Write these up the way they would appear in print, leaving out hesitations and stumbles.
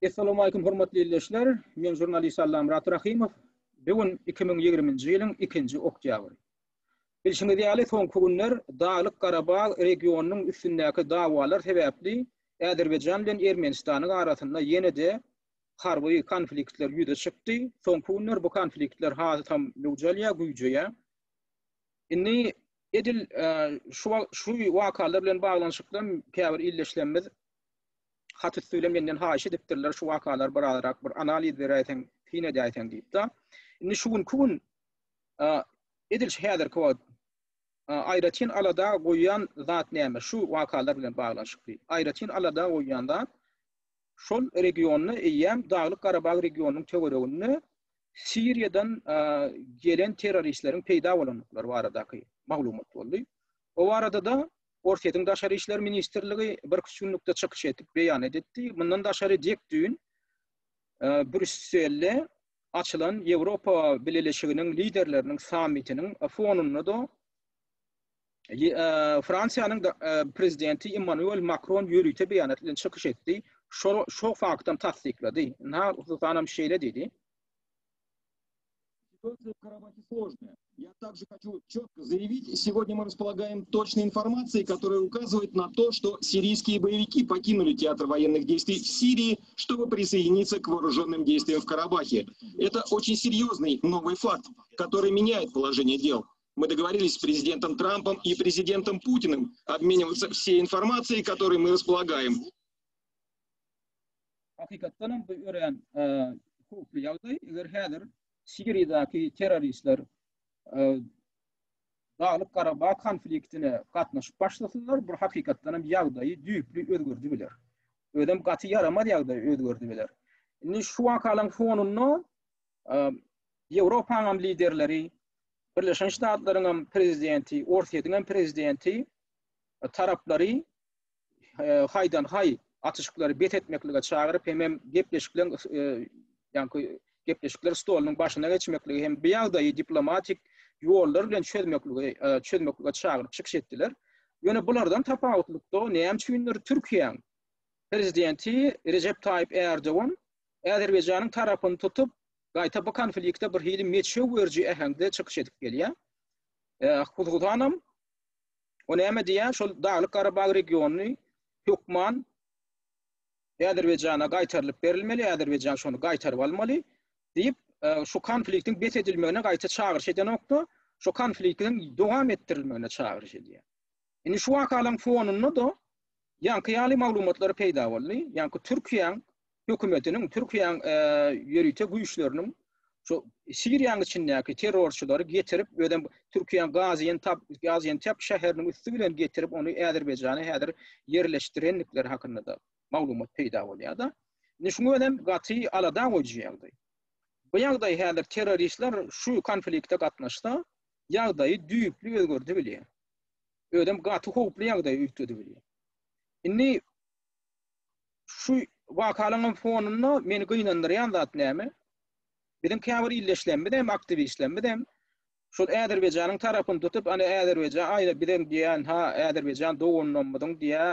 Essalamu hormatly ildeşler. Men žurnalist Allamyrat Rahymow. Bu gün 2020-nji ýylyň 2-nji oktýabry. Bilşiňiz ýaly, soňky günler Daglyk Garabag regionynyň üstündäki dawalar sebäpli Azerbaýjan bilen Ermenistanyň arasynda ýene-de harby konfliktler ýüze çykdy. Soňky günler bu konfliktler hasam möwç alýar, güýjeýär. Indi edil şu şu wakalar bilen baglanyşykly käbir ildeşlerimiz hat üsti bilen menden haýyş edipdirler, şu wakalary birazrak bir analiz beräýseň, syn edäýseň diýip-de. Indi şu günki gün edil şu häzirki wagt aýratyn alada goýýan zat näme? Şu wakalar bilen baglanyşykly. Aýratyn alada goýýan zat şol regionda eýýäm Daglyk Garabag regionynyň töwereginde Siriýadan gelen terroristleriň peýda bolandyklary baradaky maglumat boldy. O barada-da Orsýetiň Daşary işler ministrligi birküç günlükde çykyş edip, beýanat etdi. Mundan daşary dek düýn Brýusselde açylan Ýewropa Bileleşiginiň liderleriniň sammitiniň fonunda-da Fransiýanyň prezidenti Emmanuel Makron ýörite beýanat bilen çykyş etdi. Şo şo faktam tassyklady. Ynha, hususanam şeýle diýdi. Ситуация в Карабахе сложная. Я также хочу четко заявить, сегодня мы располагаем точной информацией, которая указывает на то, что сирийские боевики покинули театр военных действий в Сирии, чтобы присоединиться к вооруженным действиям в Карабахе. Это очень серьезный новый факт, который меняет положение дел. Мы договорились с президентом Трампом и президентом Путиным обмениваться всей информацией, которой мы располагаем. Hakykatdan hem bu örän howply ýagdaý. Eger häzir Siriýadaky terroristler Daglyk Garabag konfliktine gatnaşyp başlasalar, bu hakykatdan hem ýagdaýy düýpli özgerdi biler. Özem gaty ýaramaz ýagdaý özgerdi biler. Indi şu wakalaryň fonunda Ýewropanyň hem liderleri, Birleşen Ştatlaryň hem prezidenti, Orsýetiň hem prezidenti taraplary haýdan-haý atyşyklary bes etmeklige çagyryp, hemem gepleşikleň ýaňky gepleşikler stolunyň başyna geçmekligi hem bu ýagdaýy diplomatik ýollar bilen çözmekligi çözmeklige çagyryp çykyş etdiler. Ýöne bulardan tapawutlykda näme üçindir Türkiýäň prezidenti Rejep Taýyp Ärdogan Azerbaýjanyň tarapyny tutup, gaýta bu konflikte bir hili meçew beriji äheňde çykyş edip gelýär. Hususanam O näme diýýär? Şol Daglyk Garabag regionyny hökman Azerbaýjana gaýtarylyp berilmeli, Azerbaýjan şony gaýtaryp almaly diýip, e, şu konfliktiň bes edilmegine gaýta çagyryş edenokda, şu konfliktiň dowam etdirilmegine çagyryş edýär. Indi şu wakalaryň fonunda-da ýaňky ýaly maglumatlar peýda boldy. Ýaňky Türkiýäň hökümetiniň, Türkiýäň ýörite güýçleriniň şu Siriýanyň içindäki terrorçylary getirip, özem Türkiýäň Gaziantep, Gaziantep şäheriniň üsti bilen getirip, ony Azerbaýjana häzir ýerleşdirendikleri hakynda-da maglumat peýda bolýar-da. Indi şuň özem gaty alada goýujy ýagdaý. Bu ýagdaý häzir terroristler şu konflikte gatnaşsa, ýagdaýy düýpli özgerdip bilýär. Özem gaty howply ýagdaýy üýtgedip bilýär. Indi Şu wakalaryň fonunda meni gynandyrýan zat näme? Biziň käbir ildeşlerimiz hem, aktiwistlerimiz hem şol Azerbaýjanyň tarapyny tutup, ana Azerbaýjan aýna bizem diýýän, ha Azerbaýjan doganlarymyzyň diýýä,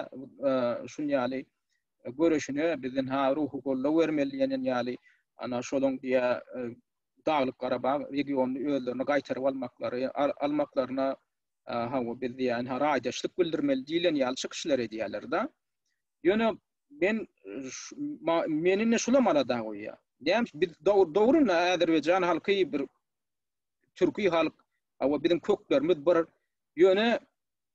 şun ýaly göreşine bizden ha ruhy goldaw bermeli diýen ýaly, ana şolaň diýýä Daglyk Garabag regionyny özlerine gaýtaryp almaklary, almaklaryna hawa biz diýýän, ha raýdaşlyk bildirmeli diýlen ýaly çykyşlar edýärler-de. Ýöne men meni ne şulam alada goýýar. Näme biz dogry Azerbaýjan halky bir türki halk, awa biziň köklerimiz bir. Ýöne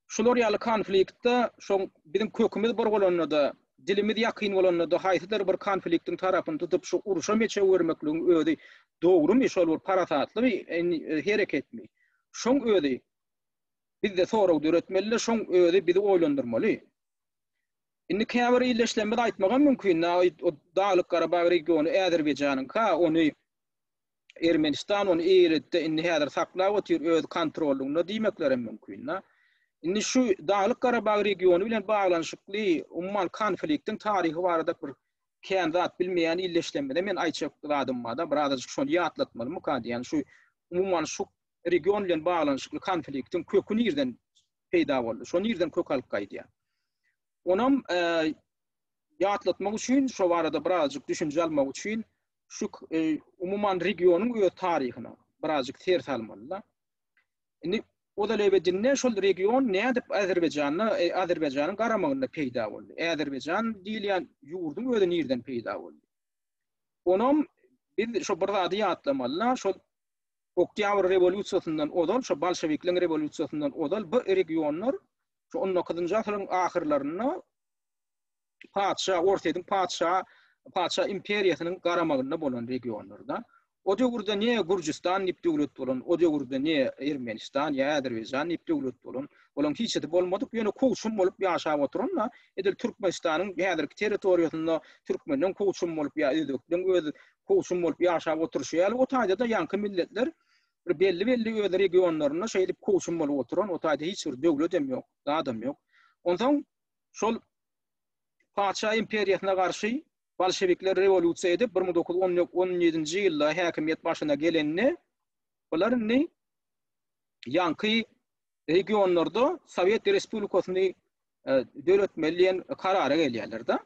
şular ýaly konfliktde şoň biziň kökümiz bir bolanda-da, dilimiz ýakyn bolanda-da haýsydyr bir konfliktiň tarapyny tutup şu urşa meçew bermekligiň özi dogrumy, şol bir parasatly hereketmi? Şoň özi bizde sorag döretmeli-de, şoň özi bizi oýlandyrmaly. Indi käbir ildeşlerimiz aýtmagam mümkin, o Daglyk Garabag regiony Azerbaýjanyňka, ony Ermenistan ony eýeletde indi häzir saklap otyr öz kontrollygynda diýmeklerem mümkin. Indi şu Daglyk Garabag regiony bilen baglanyşykly umuman konfliktiň taryhy barada bir kän zat bilmeýän ildeşlerimize men aýtjak zadym bar-da, birazajyk şony ýatlatmalymyka diýýän. Şu umuman şu region bilen baglanyşykly konfliktiň köki nirden peýda boldy? Şo nirden kök alyp gaýdýar? Onam e, ýatlatmak üçin, şo barada birazjyk düşünje almak üçin şu e, umuman regionyň öz taryhyna birazjyk ser salmaly-da. Indi ozalebedinde şol region nädip Azerbaýjanda, e, Azerbaýjanyň garamagynda peýda boldy? Azerbaýjan diýilýän ýurduň özi nirden peýda boldy? Onam biz şo bir zady ýatlamaly-da, şol Oktýabr rewolýusiýasyndan ozal, şo bolşewikleriň rewolýusiýasyndan ozal bu regionlar şu 19-njy asyryň ahyrlarynda patyşa, Orsýetiň patyşa, patyşa imperiýasynyň garamagynda bolan regionlarda. O döwürde ne Gürjüstan diýip döwlet bolan, o döwürde ne Ermenistan ýa Azerbaýjan diýip döwlet bolan, olaň hiçisi bolmadyk, ýöne kowçum bolup ýaşap oturan-da, edil Türkmenistanyň häzirki territoriýasynda türkmenden kowçum bolup ýa özbekleň öz kowçum bolup ýaşap oturyşy ýaly, o taýda-da ýaňky milletler bir belli-belli öz regionlarynda şeýdip kowçum bolup oturan, o taýda hiç bir döwletem ýok, zadam ýok. Onsoň şol patyşa imperiýasyna garşy bolşewikler rewolýusiýa edip, 1917-nji ýylda häkimiýet başyna gelende, bular indi ýaňky regionlarda Sowet respublikasyny e, döretmeli diýen karara gelýärler-de.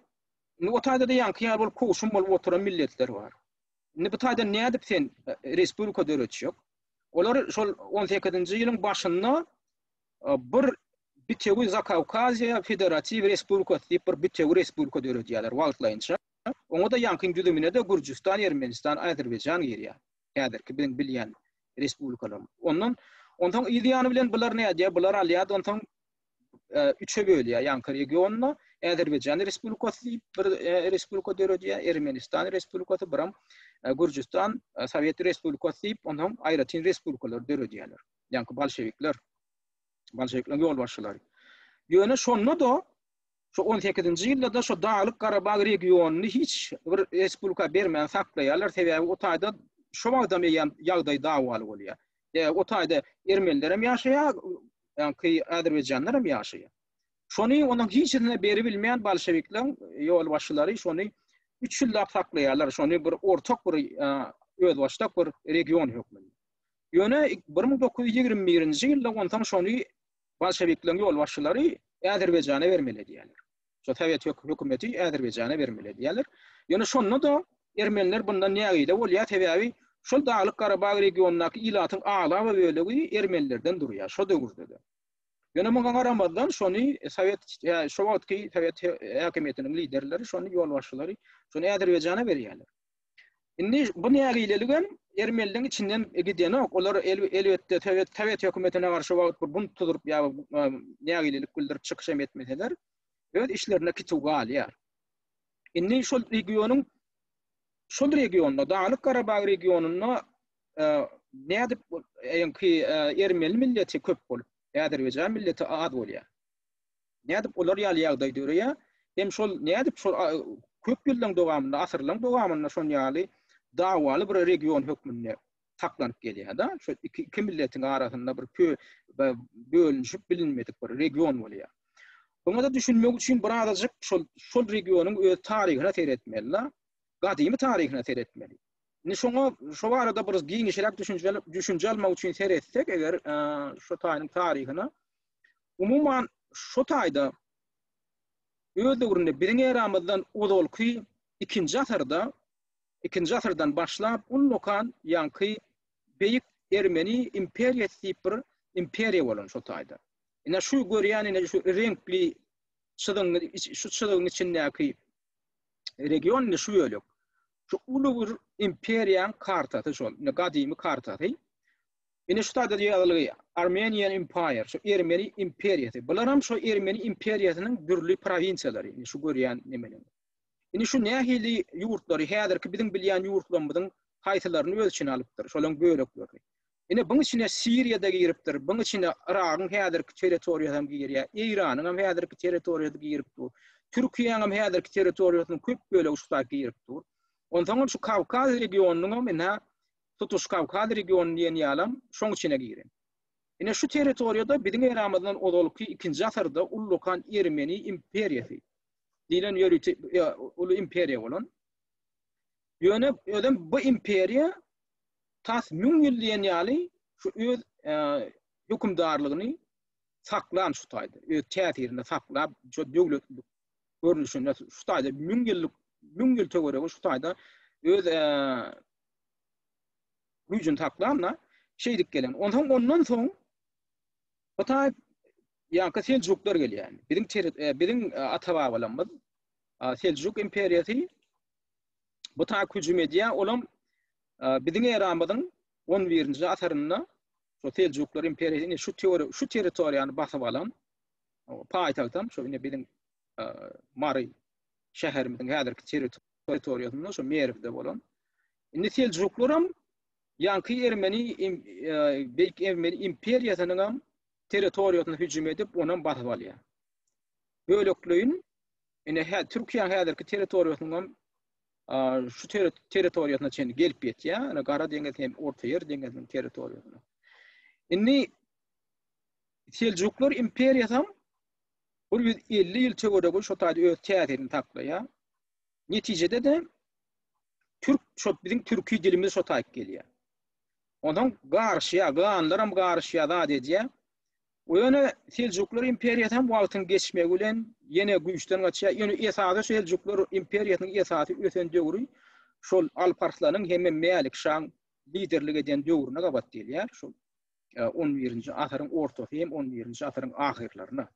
Indi o taýda-da ýaňky ýaly bolup kowşum bolup oturan milletler bar. Indi bu taýda nädip sen e, respublika döretjek? Olar şol 18-nji ýylyň başynda bir bitewi Zakawkaziýa Federatiw Respublikasy diýip bir bitewi respublika döredýärler wagtlaýynça. Oňa-da ýaňkyň düzümine-de Gürjüstan, Ermenistan, Azerbaýjan girýär. Häzirki biziň bilýän respublikalarymyz. Ondan onsoň yz ýany bilen bular nädýär? Bular alýar, onsoň e, üçe bölýär ýaňky regionyny. Azerbaýjan Respublikasy diýip bir e, respublika döredýär, Ermenistan Respublikasy, biram e, Gürjüstan Sowet Respublikasy diýip, onsoň aýratyn respublikalar döredýärler. Ýaňky bolşewikler, bolşewikleriň ýolbaşçylary. Ýöne şonda-da şu 18-nji ýylda-da şu Daglyk Garabag regionyny hiç bir respublika bermän saklaýarlar, sebäbi o taýda şo wagtam eýýäm ýagdaý dawaly bolýar. E, o taýda ermeniler hem ýaşaýar, ýaňky azerbaýjanlar hem ýaşaýar. Şony onuň hiçisine beribilmeýän bolşewikleriň ýolbaşçylary şony 3 ýyllap saklaýarlar, şony bir ortak bir e, özbaşdak bir region hökmünde. Ýöne 1921-nji ýylda onsoň şony bolşewikleriň ýolbaşçylary Azerbaýjana bermeli edýärler. Şo sowet hökümeti Azerbaýjana bermeli edýärler. Ýöne şonda-da ermeniler bundan nägile bolýar, sebäbi şol Daglyk Garabag regionyndaky ilatyň aglaba bölegi ermenilerden durýar şo döwürde-de. Ýöne muňa garamazdan şony sowet şo wagtky sowet häkimiýetiniň liderleri şony ýolbaşçylary şony Azerbaýjana berýärler. Indi bu nägileligem ermenileriň içinden gidenok. Olar elbetde sowet sowet hökümetine garşy wagt bir bunt tuzuryp ýa nägilelik bildirip çykyş hem etmeseler, öz işlerine kituw galýar. Indi şol regionyň şol regionda, Daglyk Garabag regionynda e, nädip eňki e, ermeni milleti köp bolup, Azerbaýjan milleti az bolýar. Nädip olar ýaly ýagdaý döreýär? Hem şol nädip şol köp ýyllaryň dowamynda, asyrlaryň dowamynda şon ýaly dawaly bir region hökmünde saklanyp gelýär-de. Şu iki, iki milletiň arasynda bir pö, bölünişip bilinmedik bir region bolýar. Buňa da düşünmek üçin birazajyk şol şol regionyň öz taryhyna seretmeli-de, gadymy taryhyna seretmeli. Indi şoňa şo barada bir giňişräk düşünje düşünje almak üçin seretsek, eger şu taýynyň taryhyna Umuman, şu taýda öz döwründe biziň eramyzdan ozalky ikinji asyrda, ikinji asyrdan başlap ullakan ýaňky Beýik Ermeni imperiýasy diýip bir imperiýa bolan şo taýda. Ine şu görýän ine şu reňkli çyzygyň şu çyzygyň içindäki region ine şu bölek. Şu uly bir imperiýaň kartasy şol, ine gadymy kartasy. Ine şu taýda ýazylgy Armenian Empire, şu Ermeni imperiýasy. Bularam şu Ermeni imperiýasynyň dürli prowinsiýalary, ine şu görýän nemeler. Indi şu nähili ýurtlary, häzirki biziň bilýän ýurtlarymyzyň haýsylaryny öz içine alypdyr, şolaryň böleklerini. Ine buň içine Siriýa-da giripdir, buň içine Yragyň häzirki territoriýasy hem girýär, Eýranyň hem häzirki territoriýasy girip dur. Türkiýäniň hem häzirki territoriýasynyň köp bölegi şu taýda girip dur. Onsoň hem şu Kawkaz regionynyň hem ine tutuş Kawkaz regiony diýen ýalam şoň içine giren. Ine şu territoriýada biziň eramyzdan ozalky ikinji asyrda ullakan ermeni imperiýasy diýlen ýörite uly imperiýa bolan. Ýöne özem bu imperiýa tas 1000 ýyl diýen ýaly şu öz e, hökümdarlygyny saklan şu taýda. Öz täsirini saklap, şu döwletlilik. görnüşinde şu taýda 1000 ýyllyk 1000 ýyl töweregi şu taýda öz güýjüni saklan-da şeýdip gelen. Onsoň ondan soň bu taý ýaňky Seljuklar gelýär. Biziň biziň ata-babalarymyz Seljuk imperiýasy bu taý hüjüm edýär. Olam biziň eramyzyň 11-nji asyrynda şu Seljuklar imperiýasy ine şu teori şu territoriýany basyp alan paýtagtam şu ine biziň Mary şäherimiziň häzirki territoriýasynda şu Merwde bolan. Indi Seljuklaram ýaňky ermeni beýik ermeni imperiýasynyň hem territoriýasyna hüjüm edip, onam basyp alýar. Bölekleýin ine hä Türkiýäniň häzirki territoriýasynyň hem şu territoriýasyna çenli gelip ýetýär. Ine Gara deňiz hem Orta Ýer deňiziniň territoriýasyna. Indi Seljuklar imperiýasy hem 150 ýyl töweregi şo taýda öz täsirini saklaýar. Netijede-de türk şo biziň türki dilimiz şo taýyp gelýär. Ondan garyşýar, ganlaram garyşýar, zat edýär. Ýöne Seljuklar imperiýasy hem wagtyň geçmegi bilen ýene güýçden gaçýar. Ýöne esasy Seljuklar imperiýasynyň esasy ösen döwri şol Alparslanyň hem Mälik şaň liderlik eden döwrüne gabat gelýär. Şol on birinji asyryň ortasy hem on birinji asyryň ahyrlaryna.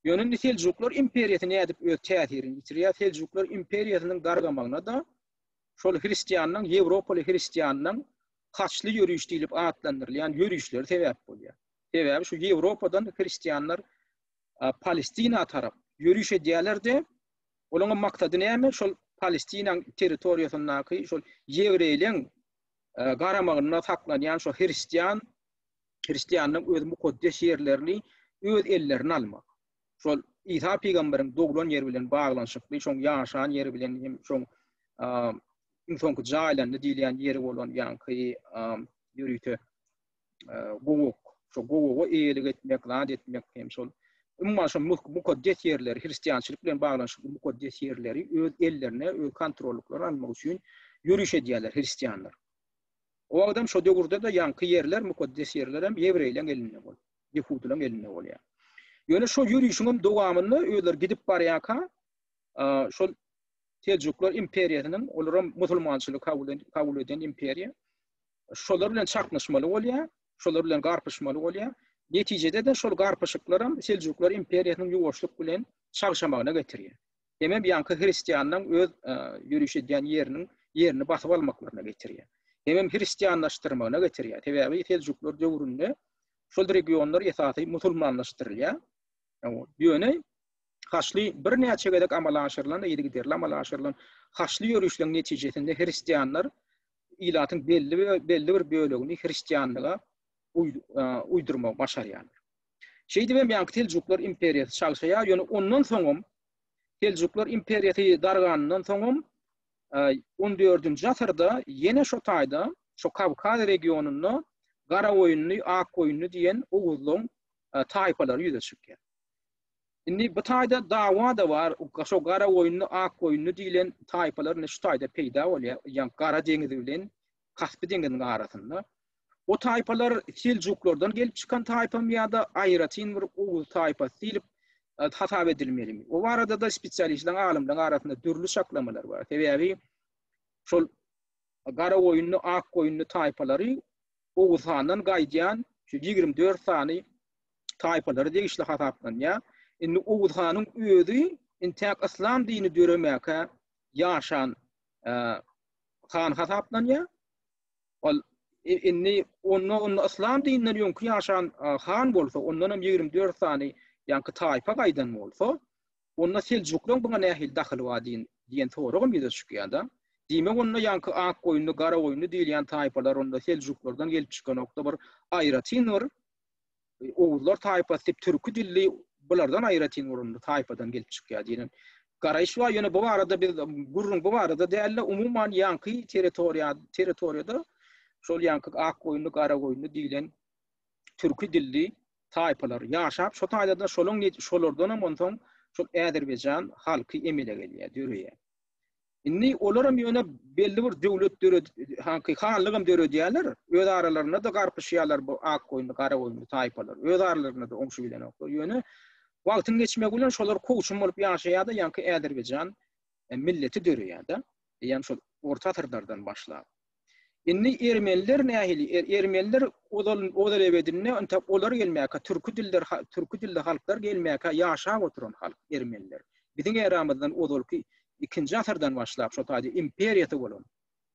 Ýöne indi Seljuklar imperiýasy nädip öz täsirini ýitirýär? Seljuklar imperiýasynyň dargamagyna-da şol hristianlaryň, ýewropaly hristianlaryň haçly ýöriş diýlip atlandyrylýan ýörişleri sebäp bolýar. Sebäbi şu Ýewropadan hristianlar Palestina tarap ýöriş edýärler-de, olaryň maksady näme? Şol Palestinanyň territoriýasyndaky şol ýewreýleň garamagynda saklanýan şo hristian hristianlaryň öz mukaddes ýerlerini öz ellerine almak. Şol Isa pygamberiň doglan ýeri bilen baglanyşykly, şoň ýaşan ýeri bilen hem şoň iň soňky jaýlandy diýilýän ýeri bolan ýaňky ýörite gowak, şo gowaga eýelik etmek, zat etmek hem şol umuman şo mukaddes ýerleri, hristiançylyk bilen baglanyşykly mukaddes ýerleri öz ellerine, öz kontrollyklaryna almak üçin ýöriş edýärler hristianlar. O wagtam şo döwürde-de ýaňky ýerler, mukaddes ýerler hem ýewreýleň elinde bolýar, ýehudylaryň elinde bolýar. Ýöne şo ýörişiň hem dowamynda özleri gidip barýarka, şol Seljuklar imperiýasynyň, olaram musulmançylygy kabul eden imperiýa, şolar bilen çaknyşmaly bolýar, şolar bilen garpyşmaly bolýar. Netijede-de şol garpyşyklaram Seljuklar imperiýasynyň ýuwaşlyk bilen çagşamagyna getirýär. Hemem ýaňky hristianlaryň öz ýöriş edýän ýeriniň ýerini basyp almaklaryna getirýär. Hemem hristianlaşdyrmagyna getirýär. Sebäbi Seljuklar döwründe şol regionlar esasy musulmanlaşdyrylýar. Ýöne haçly birnäçe gezek amala aşyrylan, yzygiderli amala aşyrylan haçly ýörişleriň netijesinde hristianlar ilatyň belli belli bir bölegini hristianlyga uýdurmagy başarýarlar. Şeýdip hem ýaňky Seljuklar imperiýasy çagşaýar, ýöne ondan soňam Seljuklar imperiýasy darganyndan soňam on dördünji asyrda ýene şo taýda, şo Kawkaz regionynda Garagoýunly, Akgoýunly diýen oguzlaryň taýpalary ýüze çykýar. Indi bu taýda dawa-da bar, şo Garagoýunly, Akgoýunly diýlen taýpalar indi şu taýda peýda bolýar, ýagny Gara deňizi bilen Kaspi deňiziniň arasynda. O taýpalar seljuklardan gelip çykan taýpamy ýa-da aýratyn bir oguz taýpasy diýlip hasap edilmelimi? O barada-da spesialistleriň, alymlaryň arasynda dürli çaklamalar bar. Sebäbi şol Garagoýunly, Akgoýunly taýpalary Oguz handan gaýdýan şu 24 sany taýpalara degişli hasaplanýar. Indi Oguz hanyň özi intäk yslam dini döremäkä ýaşan han hasaplanýar. Ol indi onda onda yslam dininden öňki ýaşan han bolsa, ondan hem 24 sany ýaňky taýpa gaýdan bolsa, onda Seljuklaryň buňa nähili dahyly bar diýen diýen soragam ýüze çykýar-da. Diýmek onda ýaňky Akgoýunly, Garagoýunly diýilýän taýpalar onda Seljuklardan gelip çykanokda bir aýratyn bir Oguzlar taýpasy diýip türki dilli bulardan aýratyn bir onda taýpadan gelip çykýar diýen garaýyş bar. Ýöne bu barada biz gürrüň bu barada däl-de, umuman ýaňky territoriýa territoriýada şol ýaňky Akgoýunly, Garagoýunly diýlen türki dilli taýpalar ýaşap, şo taýda-da şolaň şolardanam onsoň şol Azerbaýjan halky emele gelýär, döreýär. Indi olaram ýöne belli bir döwlet döred, hanky hanlygam döredýärler. Öz aralarynda-da garpyşýarlar bu Akgoýunly, Garagoýunly taýpalar. Öz aralarynda-da oňşubilenoklar. Ýöne Wagtyň geçmegi bilen şolar kowçum bolup ýaşaýar-da, ýaňky Azerbaýjan milleti döreýär-de. Eýýäm şol orta asyrlardan başlap. Indi ermeniler nähili? Er, ermeniler ozal ozal ebedinde entek olar gelmäkä türki diller türki dilli halklar gelmäkä ýaşap oturan halk ermeniler. Biziň eramyzdan ozalky ikinji asyrdan başlap şo taýda imperiýasy bolan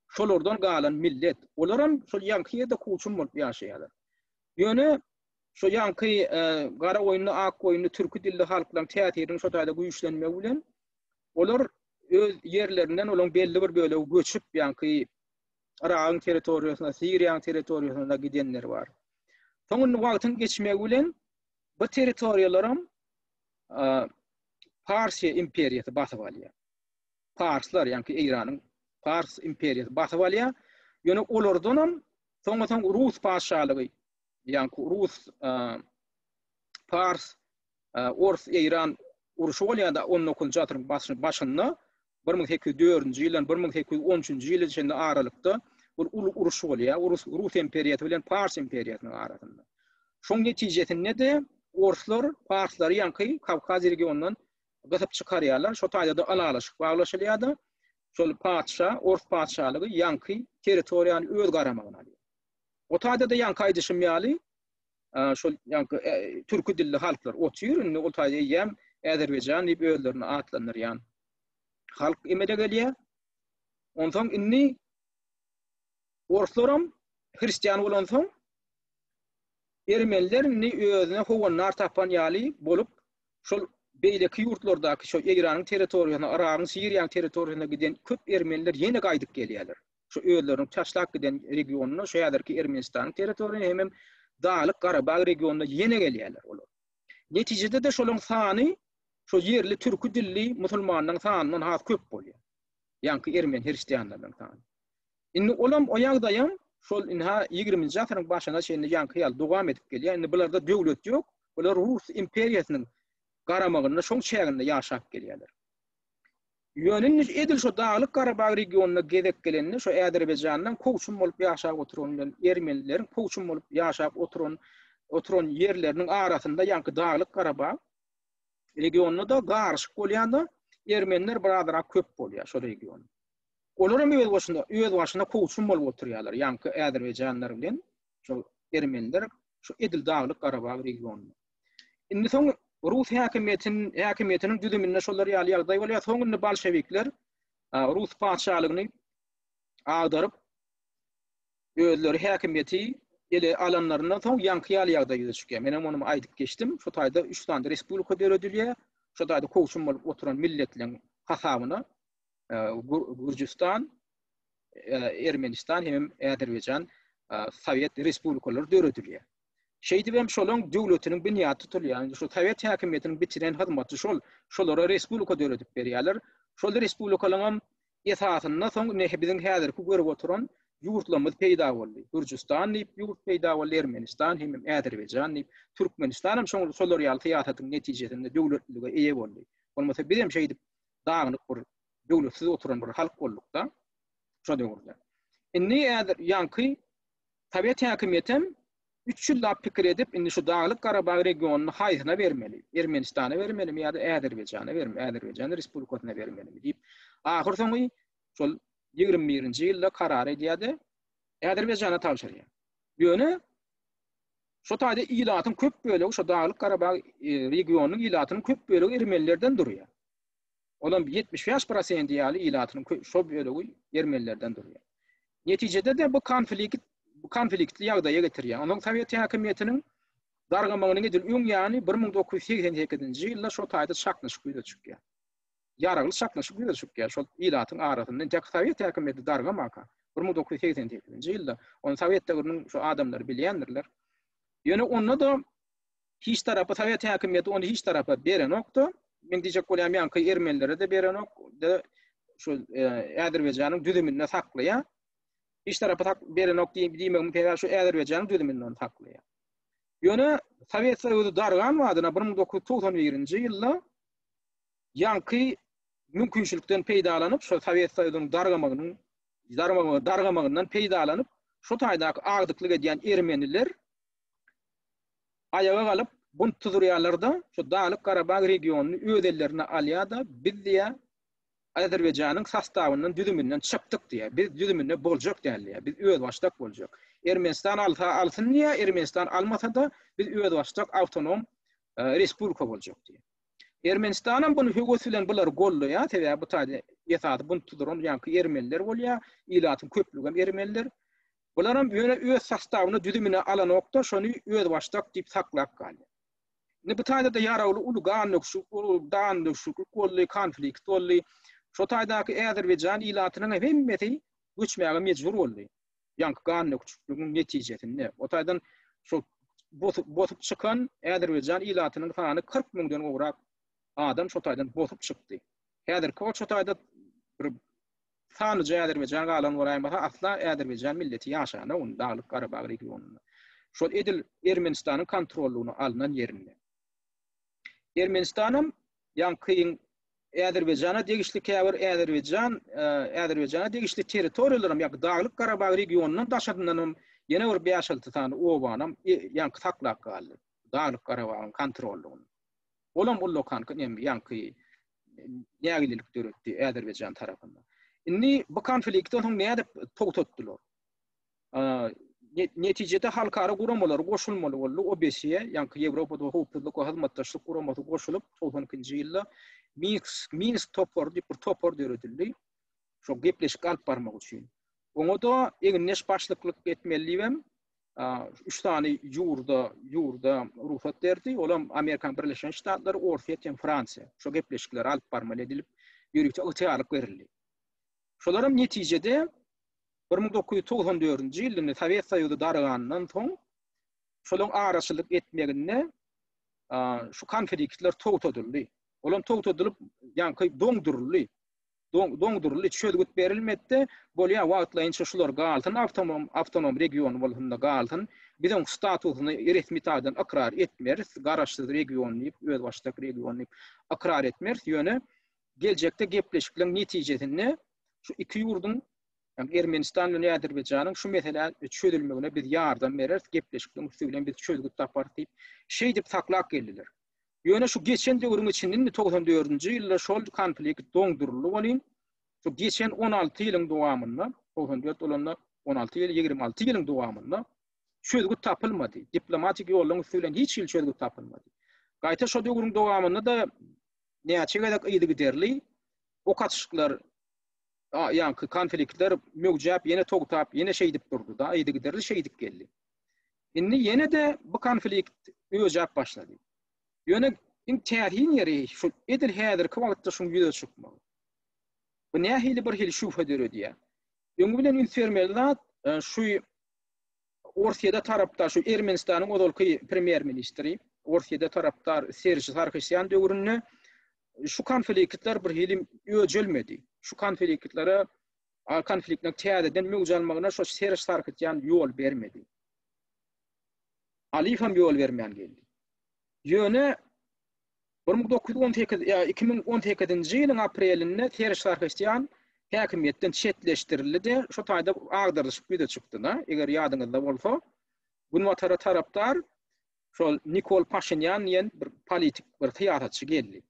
şolardan galan millet. Olaram şol ýaňky ýerde kowçum bolup ýaşaýarlar. Ýöne şo ýaňky e, gara goýunly, ak goýunly türki dilli halklaryň täsiriniň şo taýda güýçlenmegi bilen olar öz ýerlerinden olaryň belli bir bölegi göçüp, ýaňky Yragyň territoriýasyna, Siriýanyň territoriýasyna gidenler bar. Soň indi wagtyň geçmegi bilen bu territoriýalaram Parsiýa imperiýasy basyp alýar. Parslar, ýaňky Eýranyň Pars imperiýasy basyp alýar. Ýöne olardanam soňra soň Rus patyşalygy, ýaňky Rus Pars Ors Eýran urşy bolýar-da 19-njy asyryň başynda 1804-nji ýyldan 1813-nji ýyla çenli aralykda bir uly uruş bolýar. Rus, Rus imperiýasy bilen Pars imperiýasynyň arasynda. Şoň netijesinde-de orslar parslary ýaňky Kawkaz regionyndan gysyp çykarýarlar. Şo taýda-da ylalaşyk baglaşylýar-da, şol patyşa, ors patyşalygy ýaňky territoriýany öz garamagyna alýar. O taýda-da ýaňky aýdyşym ýaly, şol ýaňky e, türki dilli halklar otyr. Indi ol taýda eýýäm Azerbaýjan diýip özlerini atlandyrýan halk emele gelýär. Onsoň indi orslaram hristian bolansoň ermeniler indi özüne howandar tapan ýaly bolup şol beýleki ýurtlardaky şo Eýranyň territoriýasyna, Yragyň, Siriýanyň territoriýasyna giden köp ermeniler ýene gaýdyp gelýärler. Şu özleriniň taşlap giden regionyna, şu häzirki Ermenistanyň territoriýasyna hemem Daglyk Garabag regionyna ýene gelýärler olar. Netijede-de şolaryň sany şo ýerli türki dilli musulmanlaryň sanyndan has köp bolýar. Ýaňky ermeni hristianlarynyň sany. Indi olam o ýagdaýam şol ynha 20-nji asyryň başyna çenli ýaňky ýaly dowam edip gelýär. Indi bularda döwlet ýok. Bular Rus imperiýasynyň garamagynda şoň çäginde ýaşap gelýärler. Ýöne indi edil şo Daglyk Garabag regionyna gezek gelende şo Azerbaýjandan kowçum bolup ýaşap oturan bilen ermenileriň kowçum bolup ýaşap oturan oturan ýerleriniň arasynda ýaňky Daglyk Garabag regionynda-da garyşyk bolýanda ermeniler birazrak köp bolýar şo regionda. Olar hem öz başyna öz başyna kowçum bolup oturýarlar. Ýaňky azerbaýjanlar bilen şol ermeniler şu edil Daglyk Garabag regionynda. Indi soň rus häkimiýetin häkimiýetiniň düzüminde şolar ýaly ýagdaý bolýar. Soň indi bolşewikler rus patyşalygyny agdaryp özleri häkimiýeti ele alanlaryndan soň ýaňky ýaly ýagdaý ýüze çykýar. Men hem ony aýdyp geçdim. Şu taýda 3 sany respublika döredilýär. Şu taýda kowçum bolup oturan milletleriň hasabyna Gürjüstan, Ermenistan hem Azerbaýjan Sowet respublikalary döredilýär. Şeýdip hem şolaň döwletiniň binýady tutulýar. Indi şu sowet häkimiýetiniň bitiren hyzmaty şol, şolara respublika döredip berýärler. Şol respublikalaryň hem esasynda soň ine biziň häzirki görüp oturan ýurtlarymyz peýda boldy. Gürjüstan diýip ýurt peýda boldy, Ermenistan hem Azerbaýjan diýip, Türkmenistan hem şoň şolar ýaly syýasatyň netijesinde döwletlilige eýe boldy. Bolmasa biz hem şeýdip dagynyk bir döwletsiz oturan bir halk bolduk-da şo döwürde. Indi häzir ýaňky Sowet häkimiýetem üç ýyllap pikir edip, indi şu Daglyk Garabag regionyny haýsyna bermeli? Ermenistana bermelimi ýa-da Azerbaýjana bermeli, Azerbaýjan Respublikasyna bermelimi diýip, ahyrsoňy şol 21-nji ýylda karar edýär-de, Azerbaýjana tabşyrýar. Ýöne şo taýda ilatyň köp bölegi, şo Daglyk Garabag e, regionynyň ilatynyň köp bölegi ermenilerden durýar. Olam 75 prosenti ýaly ilatynyň şo bölegi ermenilerden durýar. Netijede-de bu konflikt bu konfliktli ýagdaýa getirýär. Onuň sowet häkimiýetiniň dargamagynyň edil öň ýany 1988-nji ýylda şo taýda çaknyşyk ýüze çykýar. Ýaragly çaknyşyk ýüze çykýar şol ilatyň arasynda. Entek sowet häkimiýeti dargamaka 1988-nji ýylda ony sowet döwrüniň şu adamlary bilýändirler. Ýöne onda-da Hiç tarapa sowet häkimiýeti ony hiç tarapa berenokdy. Men diýjek bolýan ýaňky ermenilere-de berenok, de şu e, Azerbaýjanyň düzüminde saklaýar. Hiç tarapa sak berenok diýmegimiň sebäbi şu Azerbaýjanyň düzüminde ony saklaýar. Ýöne Sowet Soýuzy dargan badyna 1991-nji ýylda ýaňky mümkinçilikden peýdalanyp, şol Sowet Soýuzynyň dargamagynyň dargamagyndan peýdalanyp, şu taýdaky agdyklyk edýän ermeniler aýaga galyp, bunt tuzurýarlar-da, şu Daglyk Garabag regionyny öz ellerine alýar-da, biz diýýär, Azerbaýjanyň sostawyndan, düzüminden çykdyk diýýär. Biz düzüminde boljak däl diýýär. Biz özbaşdak boljak. Ermenistan alsa alsyn diýýär, Ermenistan almasa-da biz özbaşdak awtonom respublika boljak diýýär. Ermenistanam buny höwes bilen bulary goldaýar, sebäbi bu taýda esasy bunt tuzuran ýaňky ermeniler bolýar, ilatyň köplügem ermeniler. Bularam ýöne öz sostawyna, düzümine alanokda, şony özbaşdak diýip saklap galýar. Indi bu taýda-da ýaragly uly gan döküşik, uly dan döküşiklik boldy, konflikt boldy. Şo taýdaky Azerbaýjan ilatynyň hem hemmesi göçmäge mejbur boldy. Ýaňky gan döküşikligiň netijesinde. O taýdan şo bosup, bosup çykan Azerbaýjan ilatynyň sany 40 müňden gowrak adam şo taýdan bosup çykdy. Häzirki wagt şo taýda bir Sanlyja Azerbaýjan galan bolaýmasa asla Azerbaýjan milleti ýaşanok indi Daglyk Garabag regionynda. Şol edil Ermenistanyň kontrollygyna alnan ýerinde. Ermenistanam ýaňky Azerbaýjana degişli käbir Azerbaýjan Azerbaýjana degişli territoriýalaram ýa Daglyk Garabag regionyndan daşaryndanam ýene bir bäş-alty sany obanam ýaňky saklap galdy. Daglyk Garabagyň kontrollygynda. Olam ullakan ýaňky nägilelik döretdi Azerbaýjan tarapynda. Indi bu konflikti soň nädip togtatdylar? Netijede halkara guramalary goşulmaly boldy. OBSE, ýaňky Ýewropada howpsuzlyk we hyzmatdaşlyk guramasy goşulyp, 92-nji ýylda Minsk, Minsk topary diýip bir topar döredildi. Şo gepleşik alyp barmak üçin. Oňa-da egindeş başlyklyk etmeli diýibem üç sany ýurda ýurda rugsat berdi. Olam Amerikan Birleşen Ştatlary, Orsýet hem Fransiýa. Şo gepleşikleri alyp barmaly edilip, ýörite ygtyýarlyk berildi. Şolaram netijede 1994-nji ýylda Sowet Soýuzy dargandan soň şolaryň araçylyk etmeginde şu konfliktler togtadyldy. Olam togtadylyp, ýaňky doňduryldy. Doňduryldy, çözgüt berilmedi-de, bolýar, wagtlaýynça şular galsyn, awtonom, awtonom region bolsun-da galsyn, biz oň statusyny resmi taýdan ykrar etmeris, garaşsyz region diýip, özbaşdak region diýip ykrar etmeris, ýöne geljekde gepleşikleriň netijesinde şu iki ýurduň, ýagny Ermenistan bilen Azerbaýjanyň şu meselä çözülmegine biz ýardam bereris, gepleşikleriň üsti bilen biz çözgüt taparys diýip, şeýdip saklap geldiler. Ýöne şu geçen döwrüň içinde indi 94-nji ýylda şol konflikt doňduryldy welin, şu geçen 16 ýylyň dowamynda, 94 bolanda 16 ýyl, 26 ýylyň dowamynda çözgüt tapylmady. Diplomatik ýollaryň üsti bilen hiç hili çözgüt tapylmady. Gaýta şo döwrüň dowamynda-da näçe gezek yzygiderli ok atyşyklar, ýaňky konfliktler möwjäp, ýene togtap, ýene şeýdip durdy-da, yzygiderli şeýdip geldi. Indi ýene-de bu konflikt öjäp başlady. Ýöne iň täsin ýeri şu edil häzirki wagtda şuň ýüze çykmagy. Bu nähili bir hili şübhe döredýär. Öňi bilen üns bermeli zat e, şu Orsýede tarapdar şu Ermenistanyň ozalky premýer-ministri, Orsýede tarapdar Serž Sarkisýan döwründe şu konfliktler bir hili öjelmedi. Şu konfliktlere konfliktiniň täzeden möwç almagyna şo Serž Sarkisýan ýol bermedi. Aliýew hem ýol bermän geldi. Ýöne 1918 ýa 2018-nji ýylyň aprelinde Serž Sarkisýan häkimiýetden çetleşdirildi-de, şo taýda agdarylyşyk ýüze çykdy-da. Eger ýadyňyzda bolsa, Günbatara tarapdar şol Nikol Paşinýan diýen bir politik, bir syýasatçy geldi.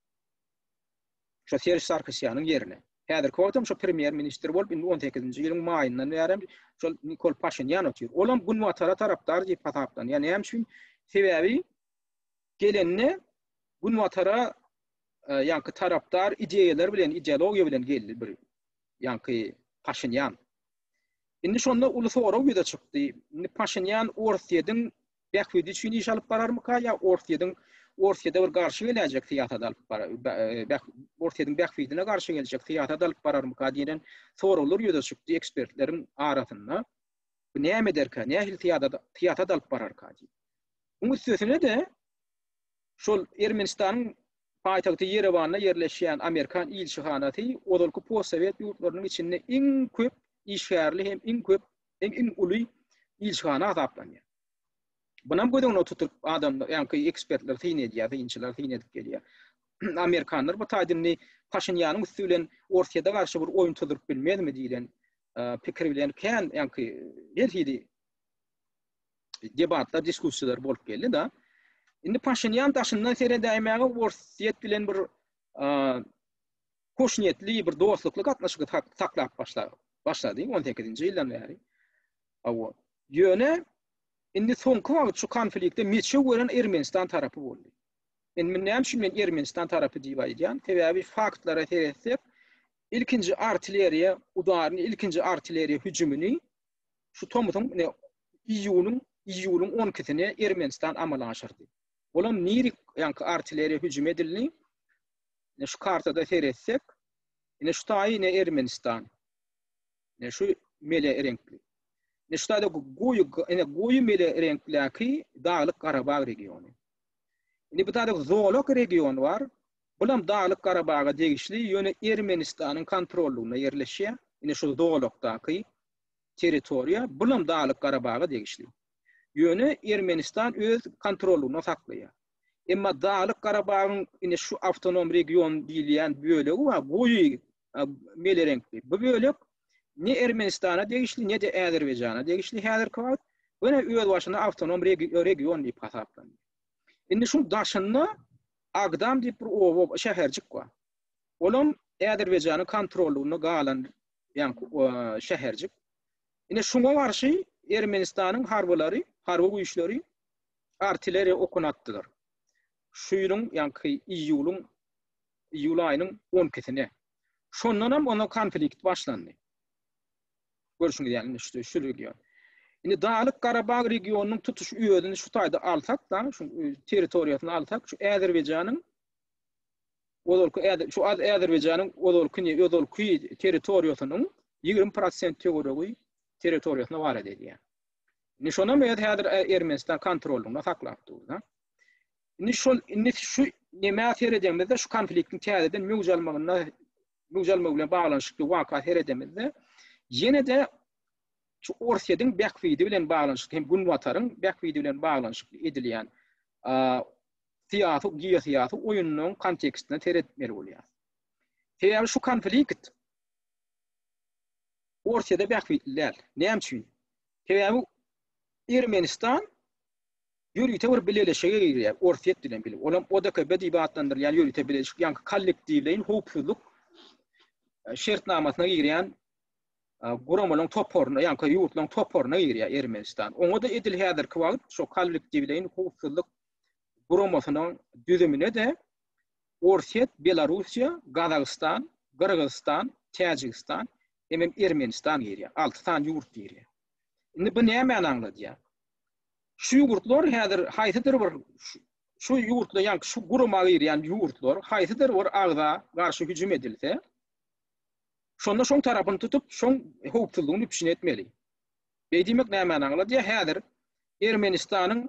Şo Serž Sarkisýanyň ýerine. Häzirki wagtam şo premýer-ministr bolup, indi on sekizinji ýylyň maýyndan bärem şol Nikol Paşinýan otyr. Olam Günbatara tarapdar diýip hasaplanýar. Näme üçin? Sebäbi gelende Günbatara e, ýaňky tarapdar ideýalar bilen, ideologiýa bilen geldi bir ýaňky Paşinýan. Indi şonda uly sorag ýüze çykdy. Indi Paşinýan Orsýetiň bähbidi üçin iş alyp bararmyka ýa Orsýetiň Orsýete bir garşy geläýjek syýasat alyp bar Orsýetiň bähbidine garşy geljek syýasat alyp bararmyka diýen soraglar ýüze çykdy ekspertleriň arasynda. Bu näme ederkä, nähili syýasat syýasat alyp bararka diýip. Muň üstesine-de şol Ermenistanyň paýtagty Ýerewanda ýerleşýän amerikan ilçihanasy ozalky postsowet ýurtlarynyň içinde iň köp işgärli hem iň köp iň iň uly ilçihana hasaplanýar. Bunam göz öňüne tutup adamlar, ýaňky ekspertler syn edýär, synçylar syn edip gelýär. Amerikanlar bu taýda indi Paşinýanyň üsti bilen Orsýete garşy bir oýun tuzuryp bilmezmi diýlen e, pikir bilen kän ýaňky her hili debatlar, diskussiýalar bolup geldi da. Indi Paşinýan daşyndan seredäýmäge Orsýet bilen bir hoşniýetli, bir dostlukly gatnaşygy saklap başlady 18-nji ýyldan bäri. Hawa. Ýöne indi soňky wagt şu konfliktde meçew gören Ermenistan tarapy boldy. Indi men näme üçin men Ermenistan tarapy diýip aýdýan? Sebäbi faktlara seretsek, ilkinji artilleriýa udaryny, ilkinji artilleriýa hüjümini şu tomusyň ine iýunyň iýulyň 12-sine Ermenistan amala aşyrdy. Olam nirik ýaňky artilleriýa hüjüm edildi. Ine şu kartada seretsek, ine şu taýy ine Ermenistan. Ine şu mele reňkli. Ine şu taýda goýy ine goýy mele reňkläki Daglyk Garabag regiony. Indi bu taýda Zolak regiony bar. Bulam Daglyk Garabaga degişli, ýöne Ermenistanyň kontrollygynda ýerleşýär. Ine şu zolakdaky territoriýa, bulam Daglyk Garabaga degişli. Ýöne Ermenistan öz kontrollygynda saklaýar. Emma Daglyk Garabagyň ine şu awtonom region diýilýän bölegi bar, goýy mele reňkli. Bu bölek ne Ermenistana degişli, ne-de Azerbaýjana degişli häzirki wagt. Bu ýene özbaşyna awtonom region diýip hasaplanýar. Indi şuň daşynda Agdam diýip bir oba, şäherjik bar. Olam Azerbaýjanyň kontrollygynda galan ýaňky şäherjik. Ine şuňa garşy Ermenistanyň harbylary, harby güýçleri artilleriýa okuny atdylar. Şu ýylyň ýaňky iýulyň iýul aýynyň 12-sine. Şondan hem ona konflikt başlandy. Görşüňiz ýaly şu şu region. Indi Daglyk Garabag regionynyň tutuş özüni şu taýda alsak da, şu e, territoriýasyny alsak, şu Azerbaýjanyň ozalky şu Azerbaýjanyň ozalky ne ozalky territoriýasynyň 20% töweregi territoriýasyna barada edýär. Indi şonam öz häzir e, Ermenistan kontrollygynda saklap dur da. Indi şol indi şu nämä seredemizde şu konfliktiň täzeden möwç almagynda möwç almagy bilen baglanyşykly waka seredemizde ýene-de şu Orsýetiň bähbidi bilen baglanyşykly hem Günbataryň bähbidi bilen baglanyşykly edilýän syýasy, geosyýasy oýnunyň kontekstine seretmeli bolýar. Sebäbi şu konflikt Orsýete bähbitli däl. Näme üçin? Sebäbi Ermenistan ýörite bir bileleşige girýär, Orsýet bilen bile. Olam ODKB diýip atlandyrylýan ýörite bileleşik, ýaňky kollektiwleýin howpsuzlyk e, şertnamasyna girýän e, guramalaryň toparyna, ýaňky ýurtlaryň toparyna girýär Ermenistan. Oňa-da edil häzirki wagt şo kollektiwleýin howpsuzlyk guramasynyň düzümine-de Orsýet, Belarussiýa, Gazagystan, Gyrgyzystan, Täjigistan hemem Ermenistan girýär. 6 sany ýurt girýär. Indi bu nämäni aňladýar? Şu ýurtlar häzir haýsydyr bir şu ýurtlar, ýagny şu gurama girýän ýurtlar haýsydyr bir agza garşy hüjüm edilse, şonda şoň tarapyny tutup, şoň howpsuzlygyny üpjün etmeli. Beý diýmek nämäni aňladýar? Häzir Ermenistanyň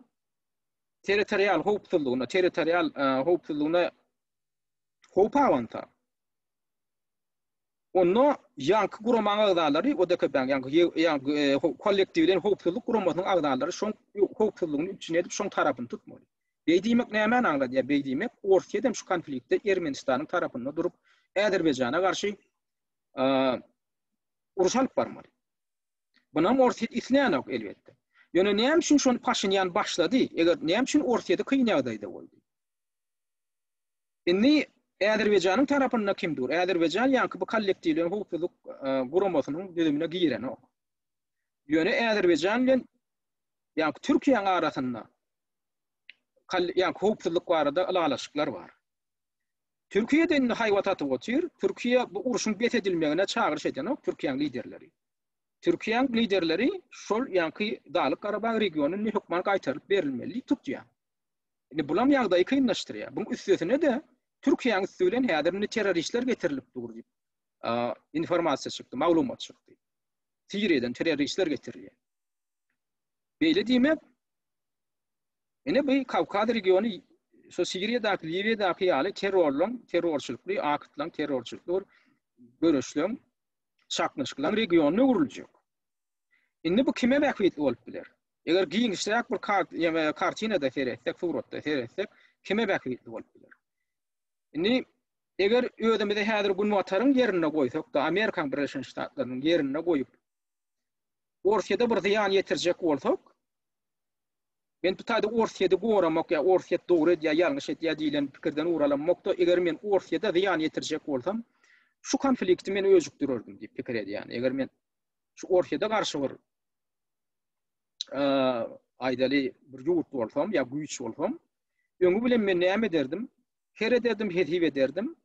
territorial howpsuzlygyna, territorial e, howpsuzlygyna howp abansa, Onda ýaňky guramaň agzalary, ODKB-niň ýaňky ýaňky e, kollektiwleýin howpsuzlyk guramasynyň agzalary şoň howpsuzlygyny üpjün edip, şoň tarapyny tutmaly. Beý diýmek nämäni aňladýar? Beý diýmek, Orsýet hem şu konfliktde Ermenistanyň tarapynda durup, Azerbaýjana garşy uruş alyp barmaly. Bunam Orsýet islänok elbetde. Ýöne näme üçin şony Paşinýan başlady? Eger näme üçin Orsýeti kyn ýagdaýda goýdy? Indi Azerbaýjanyň tarapynda kim dur? Azerbaýjan ýaňky bu kollektiwleýin howpsuzlyk e, guramasynyň düzümine girenok. Ýöne Azerbaýjan bilen ýaňky Türkiýäniň arasynda ýaňky howpsuzlyk barada ylalaşyklar bar. Türkiýe-de indi haýbat atyp otyr. Türkiýe bu urşuň bes edilmegine çagyryş edenok Türkiýäniň liderleri. Türkiýäniň liderleri şol ýaňky Daglyk Garabag regiony indi hökman gaýtarylyp berilmeli diýip tutýar. Indi bulam ýagdaýy kynlaşdyrýar. Buň üstesine-de Türkiýäniň üsti bilen häzir indi terroristler getirilip dur diýip informasiýa çykdy, maglumat çykdy. Siriýadan terroristler getirilýär. Beýle diýmek, ine bu Kawkaz regiony şu Siriýadaky, Liwiýadaky ýaly terrorlaryň, terrorçylykly aktlaryň, terrorçylykly bir göreşleň, çaknyşyklaryň regionyna öwrüljek. Indi bu kime bähbitli bolup biler? Eger giňişräk bir kart, ýa kartinada seretsek, suratda seretsek, kime bähbitli bolup biler? Indi eger özümizi häzir Günbataryň ýerinde goýsak-da, Amerikanyň Birleşen Ştatlarynyň ýerinde goýup, Orsýete bir zyýan ýetirjek bolsak, Men bu taýda Orsýeti goramak ýa Orsýet dogry edýär, ýalňyş edýär diýlen pikirden ugur alamok-da, eger men Orsýete zyýan ýetirjek bolsam, şu konflikti men öjükdirerdim diýip pikir edýän. Eger men şu Orsýete garşy bir aýdaly bir ýurt bolsam ýa güýç bolsam, öňi bilen men näme ederdim? Her ederdim, hesip ederdim.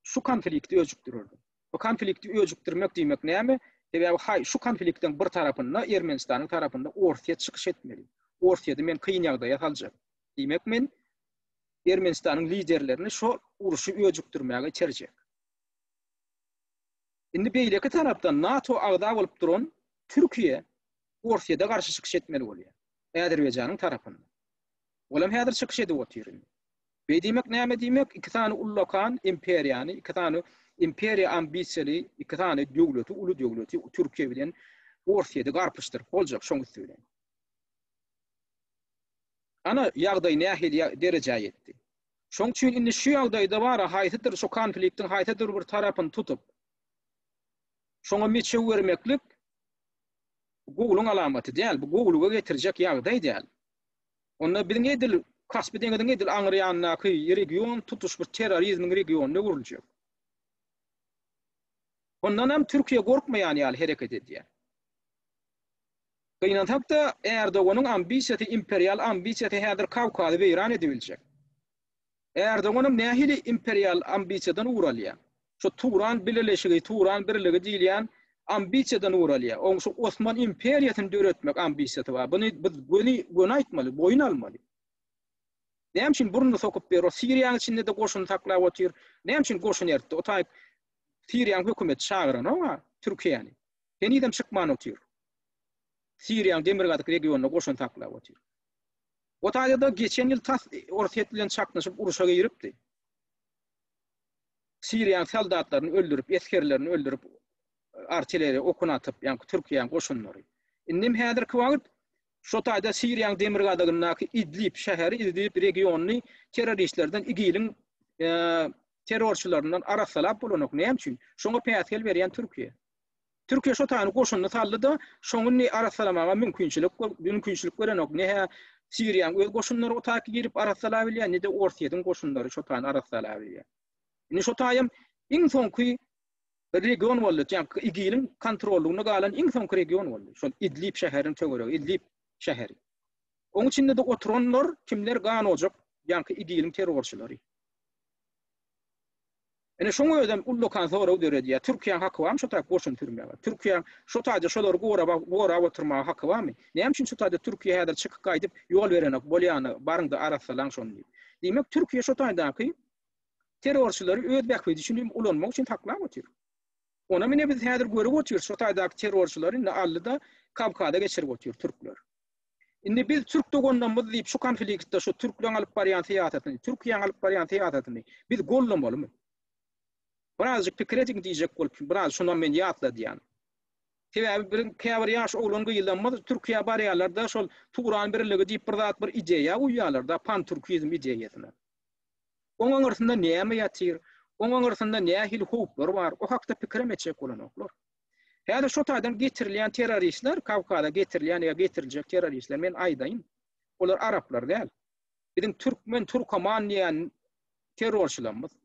Şu konflikti öjükdirerdim. Bu konflikti öjükdirmek diýmek näme? Sebäbi haý şu konfliktiň bir tarapynda Ermenistanyň tarapynda Orsýet çykyş etmeli. Orsýeti men kyn ýagdaýa saljak. Diýmek men Ermenistanyň liderlerini şo urşy öjükdirmäge iterjek. Indi beýleki tarapdan NATO agza bolup duran Türkiýe Orsýete garşy çykyş etmeli bolýar. Azerbaýjanyň tarapynda. Olam häzir çykyş edip otyr indi. Beý diýmek näme diýmek? Iki sany ullakan imperiýany, iki sany imperiýa ambisiýaly iki sany döwleti, uly döwleti Türkiýe bilen Orsýeti garpyşdyryp boljak şoň üsti bilen. Ana ýagdaý nähili derejä ýetdi. Şoň üçin indi şu ýagdaýda bara haýsydyr şu konfliktiň haýsydyr bir tarapyny tutup, şoňa meçew bermeklik gowulyň alamaty däl, bu gowulyga getirjek ýagdaý däl. Onda biziň edil Kaspi deňiziň edil aňry ýanyndaky region tutuş bir terrorizmiň regionyna öwrüljek. Ondan hem Türkiýe gorkmaýan ýaly hereket edýär. Gynansak-da, Erdoganyň ambisiýasy, imperial ambisiýasy häzir Kawkazy weýran edibiljek. Erdoganam nähili imperial ambisiýadan ugur alýar? Şu Turan bileleşigi, Turan birligi diýilýän ambisiýadan ugur alýar. Oň şu Osman imperiýasyny döretmek ambisiýasy bar. Buny biz göni göni aýtmaly, boýun almaly. Näme üçin burnuny sokup ber? O Siriýanyň içinde-de goşuny saklap otyr. Näme üçin goşun eritdi? O taýyk Siriýanyň hökümeti çagyranok-a Türkiýäni. Henizem çykman otyr. Siriýanyň demirgazyk regionynda goşun saklap otyr. O taýda-da geçen ýyl tas Orsýet bilen çaknyşyp urşa giripdi. Siriýanyň soldatlaryny öldürip, esgerlerini öldürip, artilleriýa okuny atyp, ýaňky Türkiýäniň goşunlary. Indem häzirki wagt şo taýda Siriýanyň demirgazygyndaky Idlib şäheri, Idlib regionyny terroristlerden, IGIL-iň terrorçylaryndan arassalap bolanok. Näme üçin? Şoňa päsgel berýän Türkiýe. Türkiýe şo taýyny goşunyny saldy-da, şoňa indi arassalamaga mümkinçilik mümkinçilik berenok. Ne-hä Siriýanyň öz goşunlary o taýky girip arassalabilýär, ne-de Orsýetiň goşunlary şo taýyny arassalabilýär. Indi şo taýam iň soňky region boldy, ýagny IGIL-iň kontrollygynda galan iň soňky region boldy. Şol Idlib şäheriniň töweregi, Idlib şäheri. Oň içinde-de oturanlar kimler gan ojak, ýaňky IGIL-iň terrorçylary. Ine şoň özem ullakan sorag döredýär. Türkiýäň haky barmy şo taýda goşun sürmäge? Türkiýäň şo taýda şolary gorap gorap oturmaga haky barmy? Näme üçin şo taýda Türkiýe häzir çykyp gaýdyp ýol berenok, bolýany baryňda arassalaň şony diýip. Diýmek Türkiýe şo taýdaky terrorçylary öz bähbidi üçin hem ulanmak üçin saklap otyr. Onam ine biz häzir görüp otyrys şo taýdaky terrorçylary indi aldy-da Kawkaza geçirip otyr türkler. Indi biz türk doganlarymyz diýip şu konfliktde şu türkleriň alyp barýan syýasatyny, Türkiýäň alyp barýan syýasatyny biz goldamalymy? Birazjyk pikir ediň diýjek bolup, biraz şunam men ýatladýan. Sebäbi biziň käbir ýaş oglan gyzlarymyz Türkiýä barýarlar-da şol Turan birligi diýip bir zat bir ideýa uýýarlar-da, pantürkizm ideýasyna. Oň aňyrsynda näme ýatyr? Oň aňyrsynda nähili howplar bar? O hakda pikirem etjek bolanoklar. Häzir şo taýdan getirilýän terroristler, Kawkaza getirilýän ýa getiriljek terroristler, men aýdaýyn, olar araplar däl. Biziň türkmen, turkoman diýen terrorçylarymyz.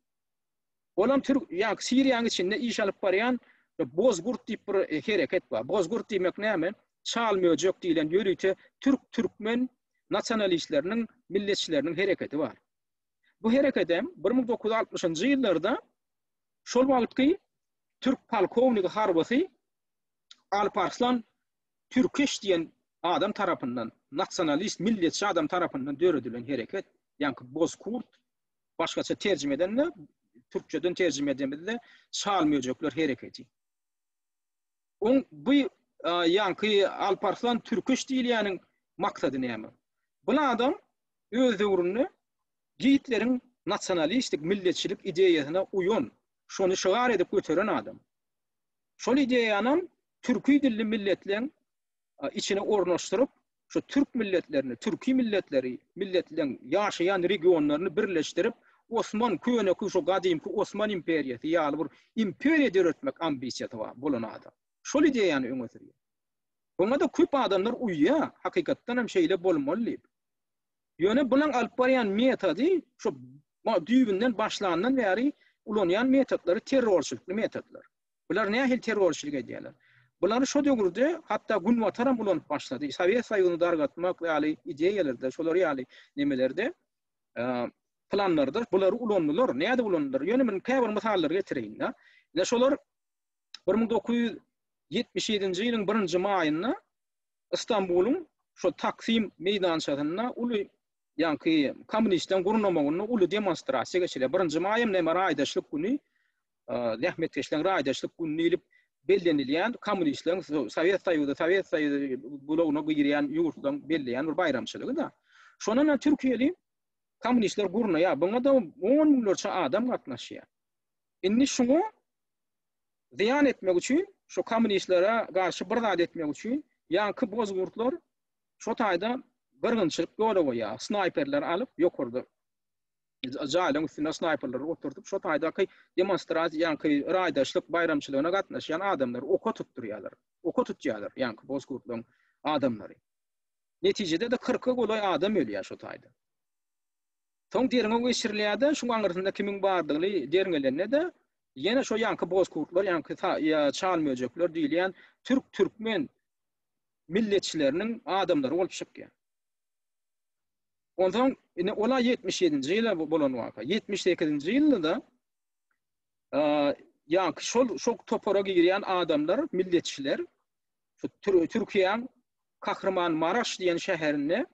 Olam türk, ýa Siriýanyň içinde iş alyp barýan Bozgurt diýip bir e, hereket bar. Bozgurt diýmek näme? Çal möjek diýlen ýörite türk-türkmen nasionalistleriniň, milletçileriniň hereketi bar. Bu hereket hem 1960-njy ýyllarda şol wagtky Türk polkownigi harbysy Alparslan Türkeş diýen adam tarapyndan, nasionalist, milletçi adam tarapyndan döredilen hereket, ýaňky Bozkurt, başgaça terjime edende, türkçeden terjime edemizde çal möjekler hereketi. Oň bu ýaňky Alparslan Türkeş diýilýäniň maksady näme? Bu adam öz döwründe Gitleriň nasionalistik, milletçilik ideýasyna uýan, şony şygar edip göteren adam. Şol ideýanam türki dilli milletleň içine ornaşdyryp, şu türk milletlerini, türki milletleri, milletleň ýaşaýan regionlaryny birleşdirip, Osman köneki şu gadymky Osman imperiýasy ýaly bir imperiýa döretmek ambisiýasy bar bolan adam. Şol ideýany öňe sürýär. Buňa-da köp adamlar uýýar, hakykatdan hem şeýle bolmaly diýip. Ýöne bulaň alyp barýan metody şu düýbünden başlandan bäri ulanýan metodlary terrorçylykly metodlar. Bular nähili terrorçylyk edýärler? Bulary şo döwürde hatda Günbatar hem ulanyp başlady. Sowet Soýuzyny dargatmak ýaly ideýalarda, şolar ýaly nemelerde, planlarda bulary ulandylar. Nädip ulandylar? Ýöne men käbir mysallary getireýin-de. Ine şolar 1977-nji ýylyň birinji maýynda Istanbulyň şo Taksim meýdançasynda uly ýaňky kommunistleriň gurnamagynda uly demonstrasiýa geçirilýär. Birinji maý hem näme raýdaşlyk güni, zähmetkeşleriň raýdaşlyk güni diýlip bellenilýän kommunistleriň Sowet Soýuzy, Sowet Soýuzy blogyna girýän ýurtlaryň belleýän bir baýramçylygy-da. Şondan hem türkiýeli kommunistler gurnaýar. Buňa-da on müňlerçe adam gatnaşýar. Indi şuňa zyýan etmek üçin, şu kommunistlere garşy bir zat etmek üçin ýaňky bozgurtlar şo taýda gyrgynçylyk ýola goýýar. Snaýperleri alyp ýokarda jaýlaryň üstünde snaýperleri oturdyp, şo taýdaky demonstrasiýa, ýaňky raýdaşlyk baýramçylygyna gatnaşýan adamlary oka tutdurýarlar. Oka tutýarlar ýaňky bozgurtlaryň adamlary. Netijede-de kyrka golaý adam ölýär şo taýda. Soň derňew geçirilýär-de, şuň aňyrsynda kimiň bardygyny derňelende-de, ýene şo ýaňky bozkurtlar, ýaňky çal möjekler diýilýän türk-türkmen milletçileriniň adamlary bolup çykýar. Onsoň ine ol-a 77-nji ýylda bolan waka. 78-nji ýylda-da ýaňky şol şol topara girýän adamlar, milletçiler şu Türkiýäň Kahramanmaraş diýen şäherinde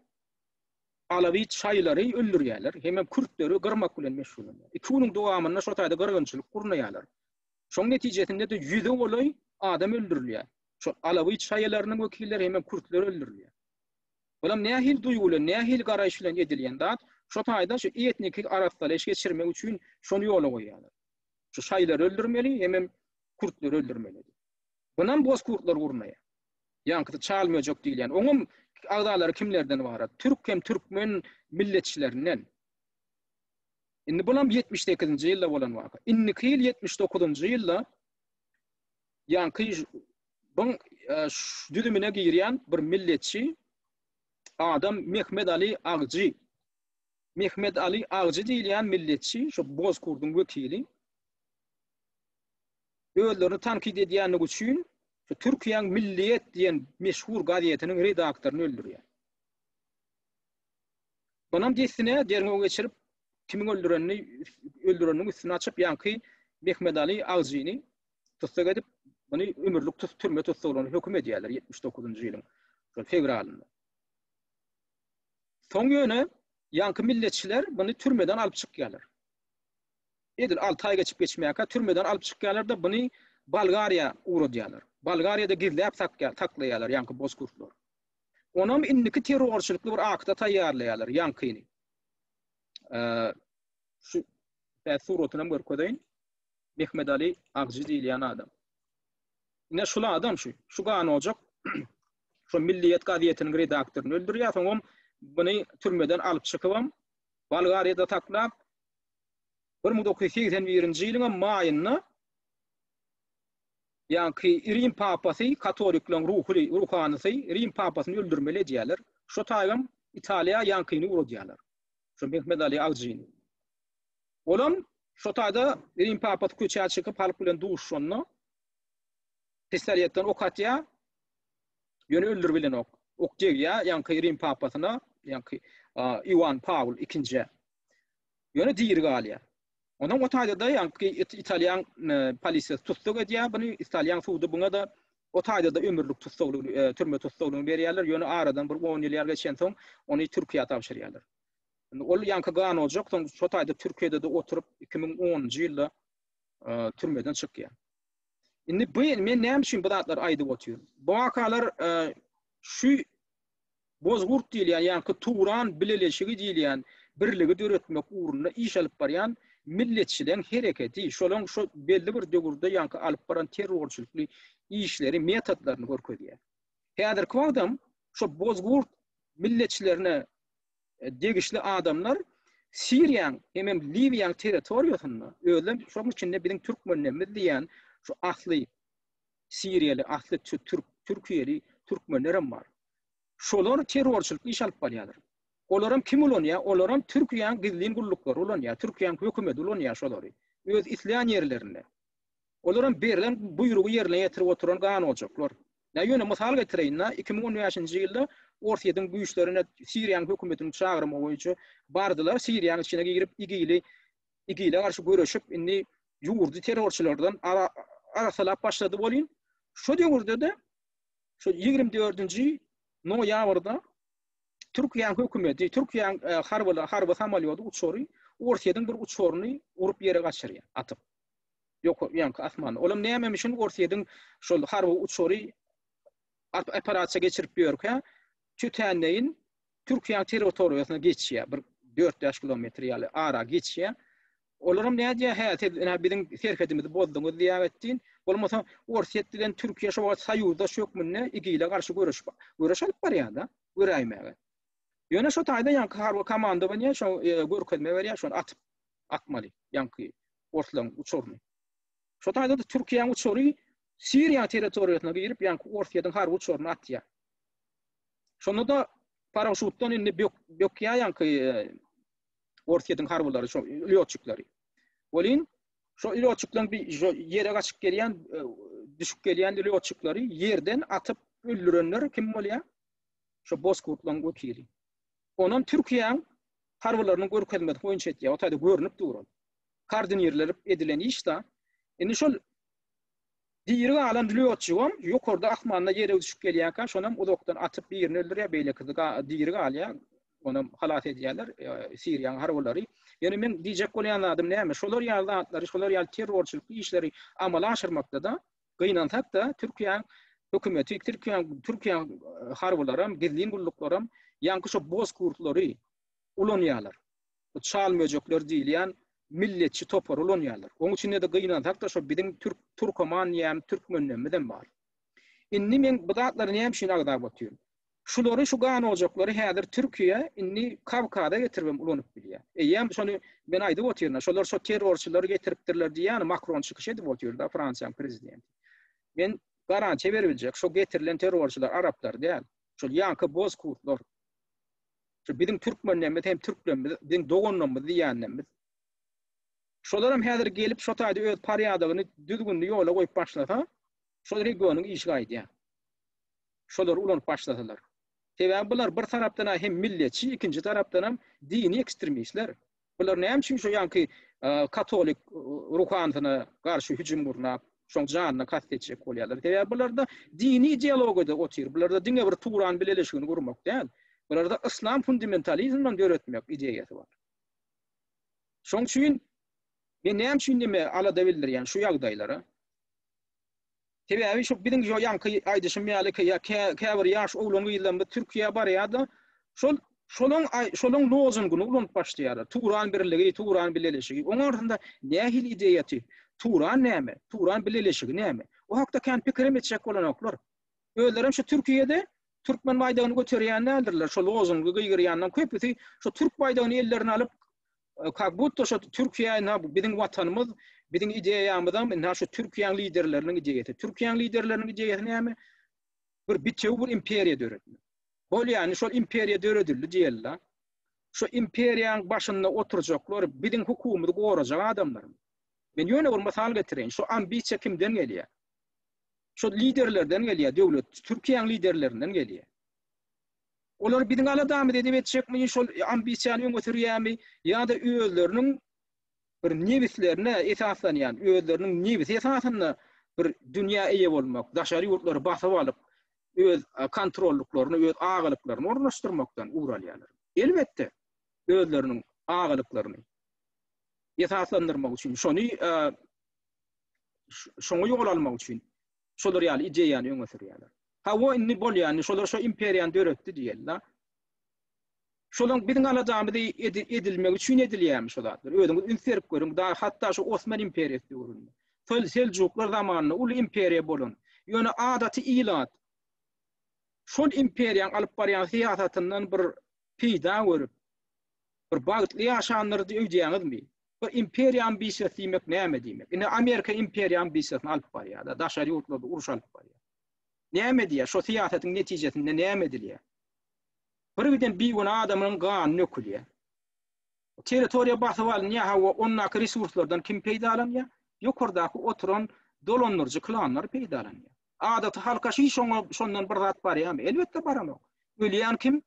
Alawi şaýylary öldürýärler, hemem kürtleri gyrmak bilen meşgullanýar. Iki günüň dowamynda şo taýda gyrgynçylyk gurnaýarlar. Şoň netijesinde-de ýüze golaý adam öldürilýär. Şol alawi şaýylarynyň wekilleri hemem kürtler öldürilýär. Bulam nähili duýgy bilen, nähili garaýyş bilen edilýän zat? Şo taýda şu etniki arassalaýyş geçirmek üçin şony ýola goýýarlar. Şu şaýylary öldürmeli, hemem kürtleri öldürmeli. Bunam bozkurtlar gurnaýar. Ýaňkysy çal möjek diýilýän. Oňam agzalary kimlerden ybarat? Türk hem türkmen milletçilerinden. Indi bulam 78-nji ýylda bolan waka. Indiki ýyl 79-njy ýylda ýaňky buň e, düzümine girýän bir milletçi adam Mehmet Ali Agjy. Mehmet Ali Agjy diýilýän milletçi, şu Bozkurdyň wekili. Özlerini tankyt edýänligi üçin şu Türkiýäň Milliýet diýen meşhur gazetiniň redaktoryny öldürýär. Bunam dessine derňew geçirip, kimiň öldürenini, öldüreniniň üstüni açyp, ýaňky Mehmet Ali Agjyny tussag edip, muny ömürlik tus türme tussaglygyna höküm edýärler 79-njy ýylyň şol fewralynda. Soň ýöne ýaňky milletçiler muny türmeden alyp çykýarlar. Edil alty aý geçip geçmäkä türmeden alyp çykýarlar-da, buny Bolgariýa ugradýarlar. Bolgariýada gizläp saklaýarlar ýaňky bozkurtlar. Onam indiki terrorçylykly bir akta taýýarlaýarlar ýaňkyny. Şu suratynam görkezeýin. Mehmet Ali Agjy diýilýän adam. Ine şul adam şu. Şu ganojak şu Milliýet gazetiniň redaktoryny öldürýär, soňam buny türmeden alyp çykybam Bolgariýada saklap 1981-nji ýylyň maýynda ýaňky Rim papasy, katolikleriň ruhy, ruhanysy Rim papasyny öldürmeli edýärler. Şo taýgam Italiýa ýaňkyny ugradýarlar. Şo Mehmet Ali Agjyny. Olam şo taýda Rim papasy köçä çykyp halk bilen duşuşanda pistoletden ok atýar. Ýöne öldürip bilenok. Ok degýär ýaňky Rim papasyna, ýaňky Iwan Pawl ikinjä. Ýöne diri galýar. Ondan o taýda-da ýaňky italýan e, polisiýasy tussag edýär buny. Italýan sudy buňa-da o taýda-da ömürlik tussaglygyny, e, türme tussaglygyny berýärler. Ýöne aradan bir 10 ýyl ýaly geçensoň ony Türkiýä tabşyrýarlar. Indi ol ýaňky ganojak soň şo taýda Türkiýede-de oturyp 2010-njy ýylda e, türmeden çykýar. Indi bu men näme üçin bu zatlary aýdyp otyryn? Bu wakalar şu Bozgurt diýilýän, ýaňky Turan bileleşigi diýilýän birligi döretmek ugrunda iş alyp barýan milletçileň hereketi, şolaň şo belli bir döwürde ýaňky alyp baran terrorçylykly işleri, metodlaryny görkezýär. Häzirki wagtam şo Bozgurt milletçilerine degişli adamlar Siriýaň hemem Liwiýaň territoriýasynda, özlem şoň içinde biziň türkmenlerimiz diýýän şu asly siriýaly, asly türk, türkiýeli. türkmenlerem bar. Şolar terrorçylykly iş alyp barýarlar. Olaram kim ulanýar? Olaram Türkiýäniň gizlin gulluklary ulanýar, Türkiýäniň hökümeti ulanýar şolary. Öz islän ýerlerinde. Olaram berlen buýrugy ýerine ýetirip oturan ganojaklar. Nä ýöne mysal getireýin-de, 2015-nji ýylda Orsýetiň güýçlerine Siriýanyň hökümetiniň çagyrmagy boýunça bardylar, Siriýanyň içine girip IGIL-i IGIL-e garşy göreşip, indi ýurdy terrorçylardan arassalap başlady welin, şo döwürde-de şu 24-nji noýabrda Türkiýäniň hökümeti, Türkiýäniň e, harby harby samolýody uçary Orsýetiň bir uçaryny urup ýere gaçyrýar, atyp. Ýok, ýaňky asmanda. Olam nämemişin Orsýetiň şol harby uçary operasiýa geçirip ýörkä, tötänleýin Türkiýäniň territoriýasyna geçýär. Bir 4-5 kilometr ýaly ara geçýär. Olaram nädýär? Hä, siz ine biziň serhedimizi bozduňyz diýýär etdin. Bolmasa Orsýet bilen Türkiýe şo wagt soýuzdaş hökmünde IGIL-e garşy göreş göreş alyp barýar-da, göräýmäge. Ýöne şo taýda ýaňky harby komandowaniýe şo e, görkezme berýär, şony atyp atmaly ýaňky orslaryň uçaryny. Şo taýda-da Türkiýäniň uçary Siriýa territoriýasyna girip, ýaňky Orsýetiň harby uçaryny atýar. Şonda-da paraşutdan indi bök bökýär ýaňky e, Orsýetiň harbylary, şo lýotçikleri. Welin şo lýotçikleriň bir şo ýere gaçyp gelýän, e, düşüp gelýän lýotçikleri ýerden atyp öldürenler kim bolýar? Şo bozkurtlaryň wekili. Onam Türkiýäň harbylarynyň görkezmesi boýunça etýär. O taýda görnüp dur ol. Koordinirlenip edilen iş da. Indi şol Diri galan lýotçigam ýokarda asmanda ýere düşüp gelýärkä, şonam uzakdan atyp birini öldürýär, beýlekisi diri galýar. Onam halas edýärler e, Siriýanyň harbylary. Ýöne men diýjek bolýan zadym näme? Şolar ýaly zatlary, şolar ýaly terrorçylykly işleri amala aşyrmakda-da gynansak-da Türkiýäniň hökümeti, Türkiýäniň Türkiýäniň e, harbylaram, gizlin gulluklaram ýaňky şo bozkurtlary ulanýarlar. Bu çal möjekler diýilýän milletçi topary ulanýarlar. Oň içinde-de gynansak-da şo biziň türk turkoman diýýän türkmenlerimizem bar. Indi men bu zatlary näme üçin agzap otyryn? Şulary şu ganojaklary häzir Türkiýe indi Kawkaza getiribem ulanyp bilýär. Eýýäm şony men aýdyp otyryn, şolar şo terrorçylary getiripdirler diýýän Makron çykyş edip otyr-da Fransiýanyň prezidenti. Men garantiýa berip biljek, şo getirilen terrorçylar araplar däl. Şol ýaňky bozkurtlar. Şu biziň türkmenlerimiz hem türklerimiz, biziň doganlarymyz diýýänlerimiz. Şolaram häzir gelip şo taýda öz porýadogyny, düzgünini ýola goýup başlasa, şol regionyň işi gaýdýar. Şolary ulanyp başlasalar. Sebäbi bular bir tarapdan hem milletçi, ikinji tarapdan hem dini ekstremistler. Bular näme üçin şu ýanky e, katolik e, ruhanysyna garşy hüjüm gurnap, şoň janyna kast etjek bolýarlar. Sebäbi bularda dini ideologiýada otyr. Bularda diňe bir Turan bileleşigini gurmak däl. Bularda yslam fundamentalizmini döretmek ideýasy bar. Şoň üçin men näme üçin neme alada bildirýän şu ýagdaýlara? Sebäbi şu biziň şu ýaňky aýdyşym ýaly ýa käbir ýaş oglan-gyzlarymyz Türkiýä barýar-da, şol şolaň şolaň lozungyny ulanyp başlaýarlar. Turan birligi, Turan bileleşigi. Oň arasynda nähili ideýa ýatyr? Turan näme? Turan bileleşigi näme? O hakda kän pikirem etjek bolanoklar. Özlerem şu Türkiýede türkmen baýdagyny göterýän däldirler. Şo lozungy gygyrýanlaryň köpüsi şu türk baýdagyny ellerine alyp Kak budto şo Türkiýe ynha biziň watanymyz, biziň ideýamyzam ynha şu Türkiýäň liderleriniň ideýasy. Türkiýäň liderleriniň ideýasy näme? Bir bitewi bir imperiýa döretmek. Bolýa, indi şol imperiýa döredildi diýeli-la. Şu imperiýaň başynda oturjaklar biziň hukugymyzy gorajak adamlarmy? Men ýöne bir mysal getireýin. Şu ambisiýa kimden gelýär? Şu liderlerden gelýär, döwlet, Türkiýäň liderlerinden gelýär. Olar biziň aladamyzy edip etjekmi, şol ambisiýany öňe sürýärmi ýa-da özleriniň bir nebislerine esaslanýan, özleriniň nebisi esasynda bir dünýä eýe bolmak, daşary ýurtlary basyp alyp, öz kontrollyklaryny, öz agalyklaryny ornaşdyrmakdan ugur alýarlar. Elbetde, özleriniň agalyklaryny esaslandyrmak üçin, şony şoňa ýol almak üçin şolar ýaly ideýany öňe sürýärler. Hawa indi bolýa indi şolar şo imperiýany döretdi diýeli-la. Şolaň biziň aladamyzy edilmegi üçin edilýärmi şo zatlar? Özüňiz üns berip görüň, da hatda şu Osman imperiýasy döwründe. Sel Seljuklar zamanynda uly imperiýa bolan, ýöne adaty ilat şol imperiýaň alyp barýan syýasatyndan bir peýda görüp, bir bagtly ýaşandyr öýdýäňizmi? Bir imperiýa ambisiýasy diýmek näme diýmek? Indi Amerika imperiýa ambisiýasyny alyp barýar-da, daşary ýurtlarda uruş alyp barýar. Näme edýär? Şo syýasatyň netijesinde näme edilýär? Bir giden bigünä adamyň gany dökülýär. Territoriýa basyp alynýar, hawa, ondaky resurslardan kim peýdalanýar? Ýokardaky oturan dolandyryjy klanlar peýdalanýar. Adaty halka şi şoňa şondan bir zat barýarmy? Elbetde baranok. Ölýän kim?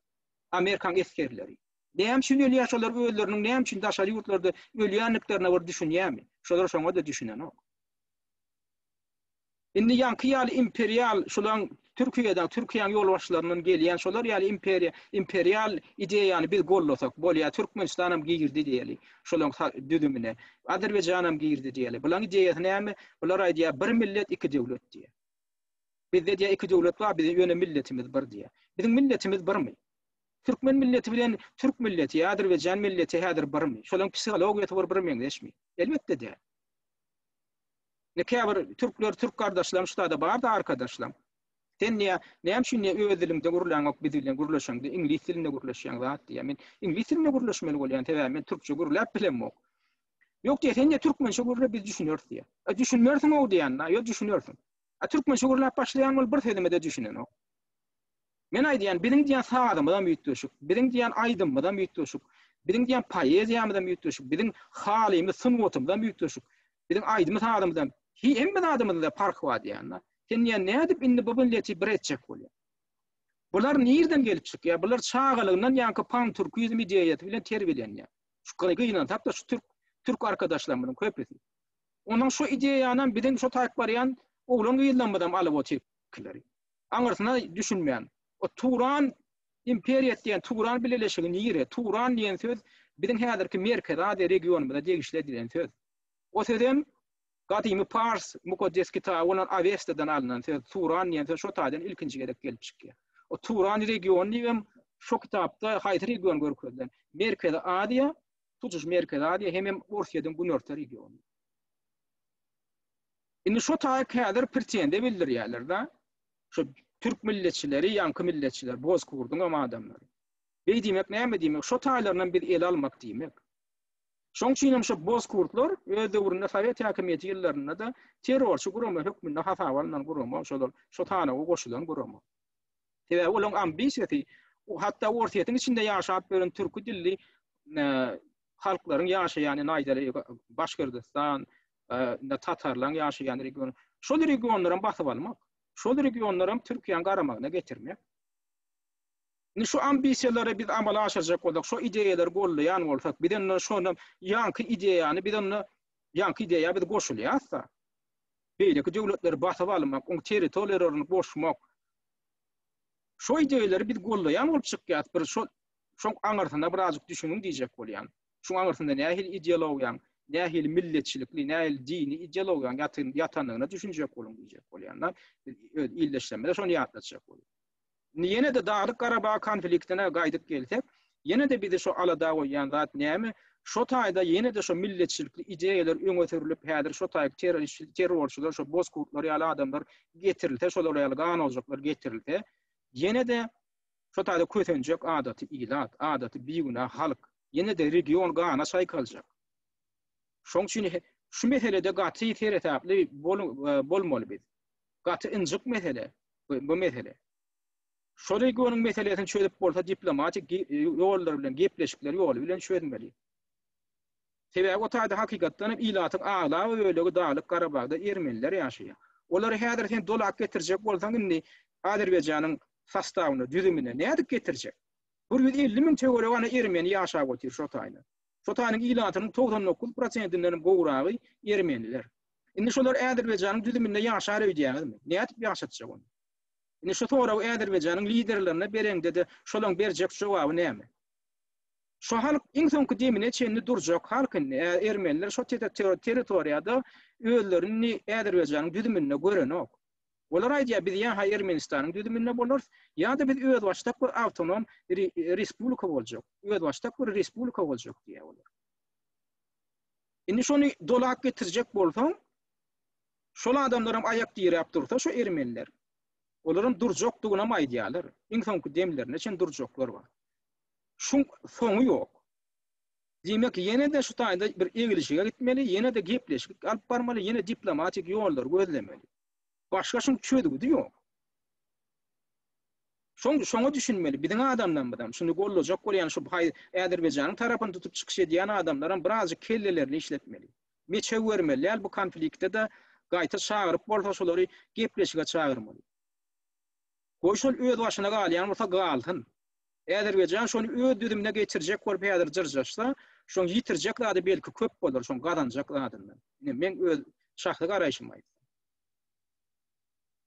Amerikan esgerleri. Näme üçin ölýär şolar özleriniň näme üçin daşary ýurtlarda ölýändiklerine bir düşünýärmi? Şolar şoňa-da düşünenok. Indi ýaňky ýaly imperial şulaň Türkiýeden, Türkiýäň ýolbaşçylaryndan gelýän şolar ýaly imperiýa, imperial ideýany biz gollasak bolýar. Türkmenistanam girdi diýeli şolaň düzümine. Azerbaýjanam girdi diýeli. Bulaň ideýasy näme? Bular aýdýar bir millet, iki döwlet diýýär. Bizde diýýär iki döwlet bar, biziň ýöne milletimiz bir diýýär. Biziň milletimiz birmi? Türkmen milleti bilen türk milleti, azerbaýjan milleti häzir birmi? Şolaň psihologiýasy bir bir meňzeşmi? Elbetde däl. Ne käbir türkler, türk gardaşlarym şu taýda bardy arkadaşlarym. Sen niýe, näme üçin niýe öz diliňde gürläňok biz bilen gürleşeňde iňlis dilinde gürleşýäň zat diýýär. Men iňlis dilinde gürleşmeli bolýan sebäbi men türkçe gürläp bilemok. Ýok diýýär, sen niýe türkmençe gürle biz düşüneris diýýär. E düşünmersiň ow diýýän, ýok düşünersiň. A türkmençe gürläp başlaýan bol bir sözüme-de düşünenok. Men aýdýan, biziň diýýän sazymyzam üýtgeşik, biziň diýýän aýdymymyzam üýtgeşik, biziň diýýän poeziýamyzam üýtgeşik, biziň halymyz, sungatymyzam üýtgeşik, biziň aýdym-sazymyzam, hemme zadymyzda parh bar diýýän-de. Sen diýýän, nädip indi bu milleti bir etjek bolýaň? Bular nirden gelip çykýar? Bular çagalygyndan ýaňky pan-türkizm ideýasy bilen terbiýelenýär. Şu gynansak-da şu türk türk arkadaşlarymyzyň köpüsi. Onuň şu ideýanam biziň şu taýyp barýan oglan-gyzlarymyzam alyp otyrlar. Aňyrsyna düşünmän. O Turan imperiýasy diýen Turan bileleşigi nire? Turan diýen söz biziň häzirki Merkezi Aziýa regionymyza degişli edilen söz. O sözem gadymy pars mukaddes kitaby bolan Awestadan alnan söz. Turan diýen söz şo taýdan ilkinji gezek gelip çykýar. O Turan regiony diýibem şo kitapda haýsy region görkezilen? Merkezi Aziýa, tutuş Merkezi Aziýa hemem Orsýetiň günorta regiony. Indi şo taýyk häzir pretenziýa bildirýärler-de. Şu türk milletçileri, ýaňky milletçiler, bozkurdyňam adamlary. Beý diýmek näme diýmek? Şo taýlarynam biz ele almak diýmek. Şoň üçinem şo bozkurtlar öz döwründe sowet häkimiýeti ýyllarynda-da terrorçy gurama hökmünde hasaba alnan gurama, şolar şo sanawa goşulan gurama. Sebäbi olaryň ambisiýasy hatda Orsýetiň içinde ýaşap ýören türki dilli halklaryň ýaşaýan indi aýdaly Başgyrdystan, indi tatarlaryň ýaşaýan regiony. Şol regionlaram basyp almak. Şol regionlaram Türkiýäniň garamagyna getirmek. Indi şu ambisiýalary biz amala aşyrjak bolsak, şu ideýalary gollaýan bolsak, biz onda şonda ýaňky ideýany biz onda ýaňky ideýa biz goşulýas-da. Beýleki döwletleri basyp almak, oň territoriýalaryny goşmak. Şo ideýalary biz gollaýan bolup çykýas. Bir şo şoň aňyrsyna birazjyk düşüniň diýjek bolýan. Şuň aňyrsynda nähili ideologiýaň, nähili milletçilikli, nähili dini ideologiýaň ýatyn, ýatandygyna düşünjek boluň diýjek bolýan-da. Öz ildeşlerimize şony ýatlatjak bolýan. Indi ýene-de Daglyk Garabag konfliktine gaýdyp gelsek, ýene-de bizi şo alada goýýan zat näme? Şo taýda ýene-de şo milletçilikli ideýalar öňe sürlüp, häzir şo taýy terrorist, terrorçylar, şo bozkurtlar ýaly adamlar getirilse, şolar ýaly ganojaklar getirilse, ýene-de Şo taýda kösenjek adaty ilat, adaty bigünä halk, ýene-de region gana çaýkaljak. Şoň üçin şu meselede gaty seresaply bolmaly biz. Gaty ynjyk mesele bu mesele. Şo regionyň meselesini çözüp bolsa diplomatik ýollar bilen, gepleşikler ýoly bilen çözmeli. Sebäbi o taýda hakykatdan hem ilatyň aglaba bölegi Daglyk Garabagda ermeniler ýaşaýar. Olary häzir sen dolap getirjek bolsaň indi Azerbaýjanyň sostawyna, düzümine nädip getirjek? 150 müň töweregi ana ermeni ýaşap otyr şo taýda. Şo taýyň ilatynyň 99 prosentinden hem gowragy ermeniler. Indi şolar Azerbaýjanyň düzüminde ýaşar öýdýäňizmi? Nädip ýaşatjak ony? Indi şu soragy Azerbaýjanyň liderlerine bereňde-de şolaň berjek jogaby näme? Şo halk iň soňky demine çenli durjak halk indi. Ermeniler şo territoriýada özlerini Azerbaýjanyň düzüminde görenok. Olar aýdýar, biz ýa-ha Ermenistanyň düzüminde bolarys, ýa-da biz özbaşdak bir awtonom respublika boljak, özbaşdak bir respublika boljak diýýär olar. Indi şony dolap getirjek bolsaň, şol adamlaram aýak diräp dursa şo ermeniler, olaram durjakdygynam aýdýarlar. Iň soňky demlerine çenli durjaklar bar. Şuň soňy ýok. Diýmek, ýene-de şu taýda bir eglişige gitmeli, ýene-de gepleşik alyp barmaly, ýene diplomatik ýollary gözlemeli. Başga şuň çözgüdi ýok. Şoň şoňa düşünmeli. Biziň adamlarymyzam, şuny gollajak bolýan şu Azerbaýjanyň tarapyny tutup çykyş edýän adamlaram birazjyk kellelerini işletmeli. Meçew bermeli däl bu konfliktde-de gaýta çagyryp bolsa şolary gepleşige çagyrmaly. Goý şol öz başyna galýan bolsa galsyn. Azerbaýjan şony öz düzümine geçirjek bolup häzir jyrjaşsa, şoň ýitirjek zady belki köp bolar şoň gazanjak zadyndan. Ine meň öz şahsy garaýşym aýtsam.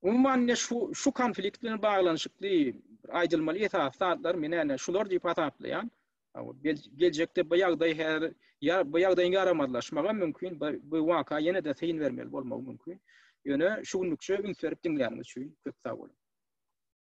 Umuman ine şu şu konflikt bilen baglanyşykly aýdylmaly esasy zatlar men ene şular diýip hasaplaýan. Geljekde bu ýagdaý her ýa bu ýagdaýyň ýaramazlaşmagy mümkin, bu waka ýene-de syn bermeli bolmagy mümkin. Ýöne şu günlükçe üns berip diňläniňiz üçin köp sag boluň.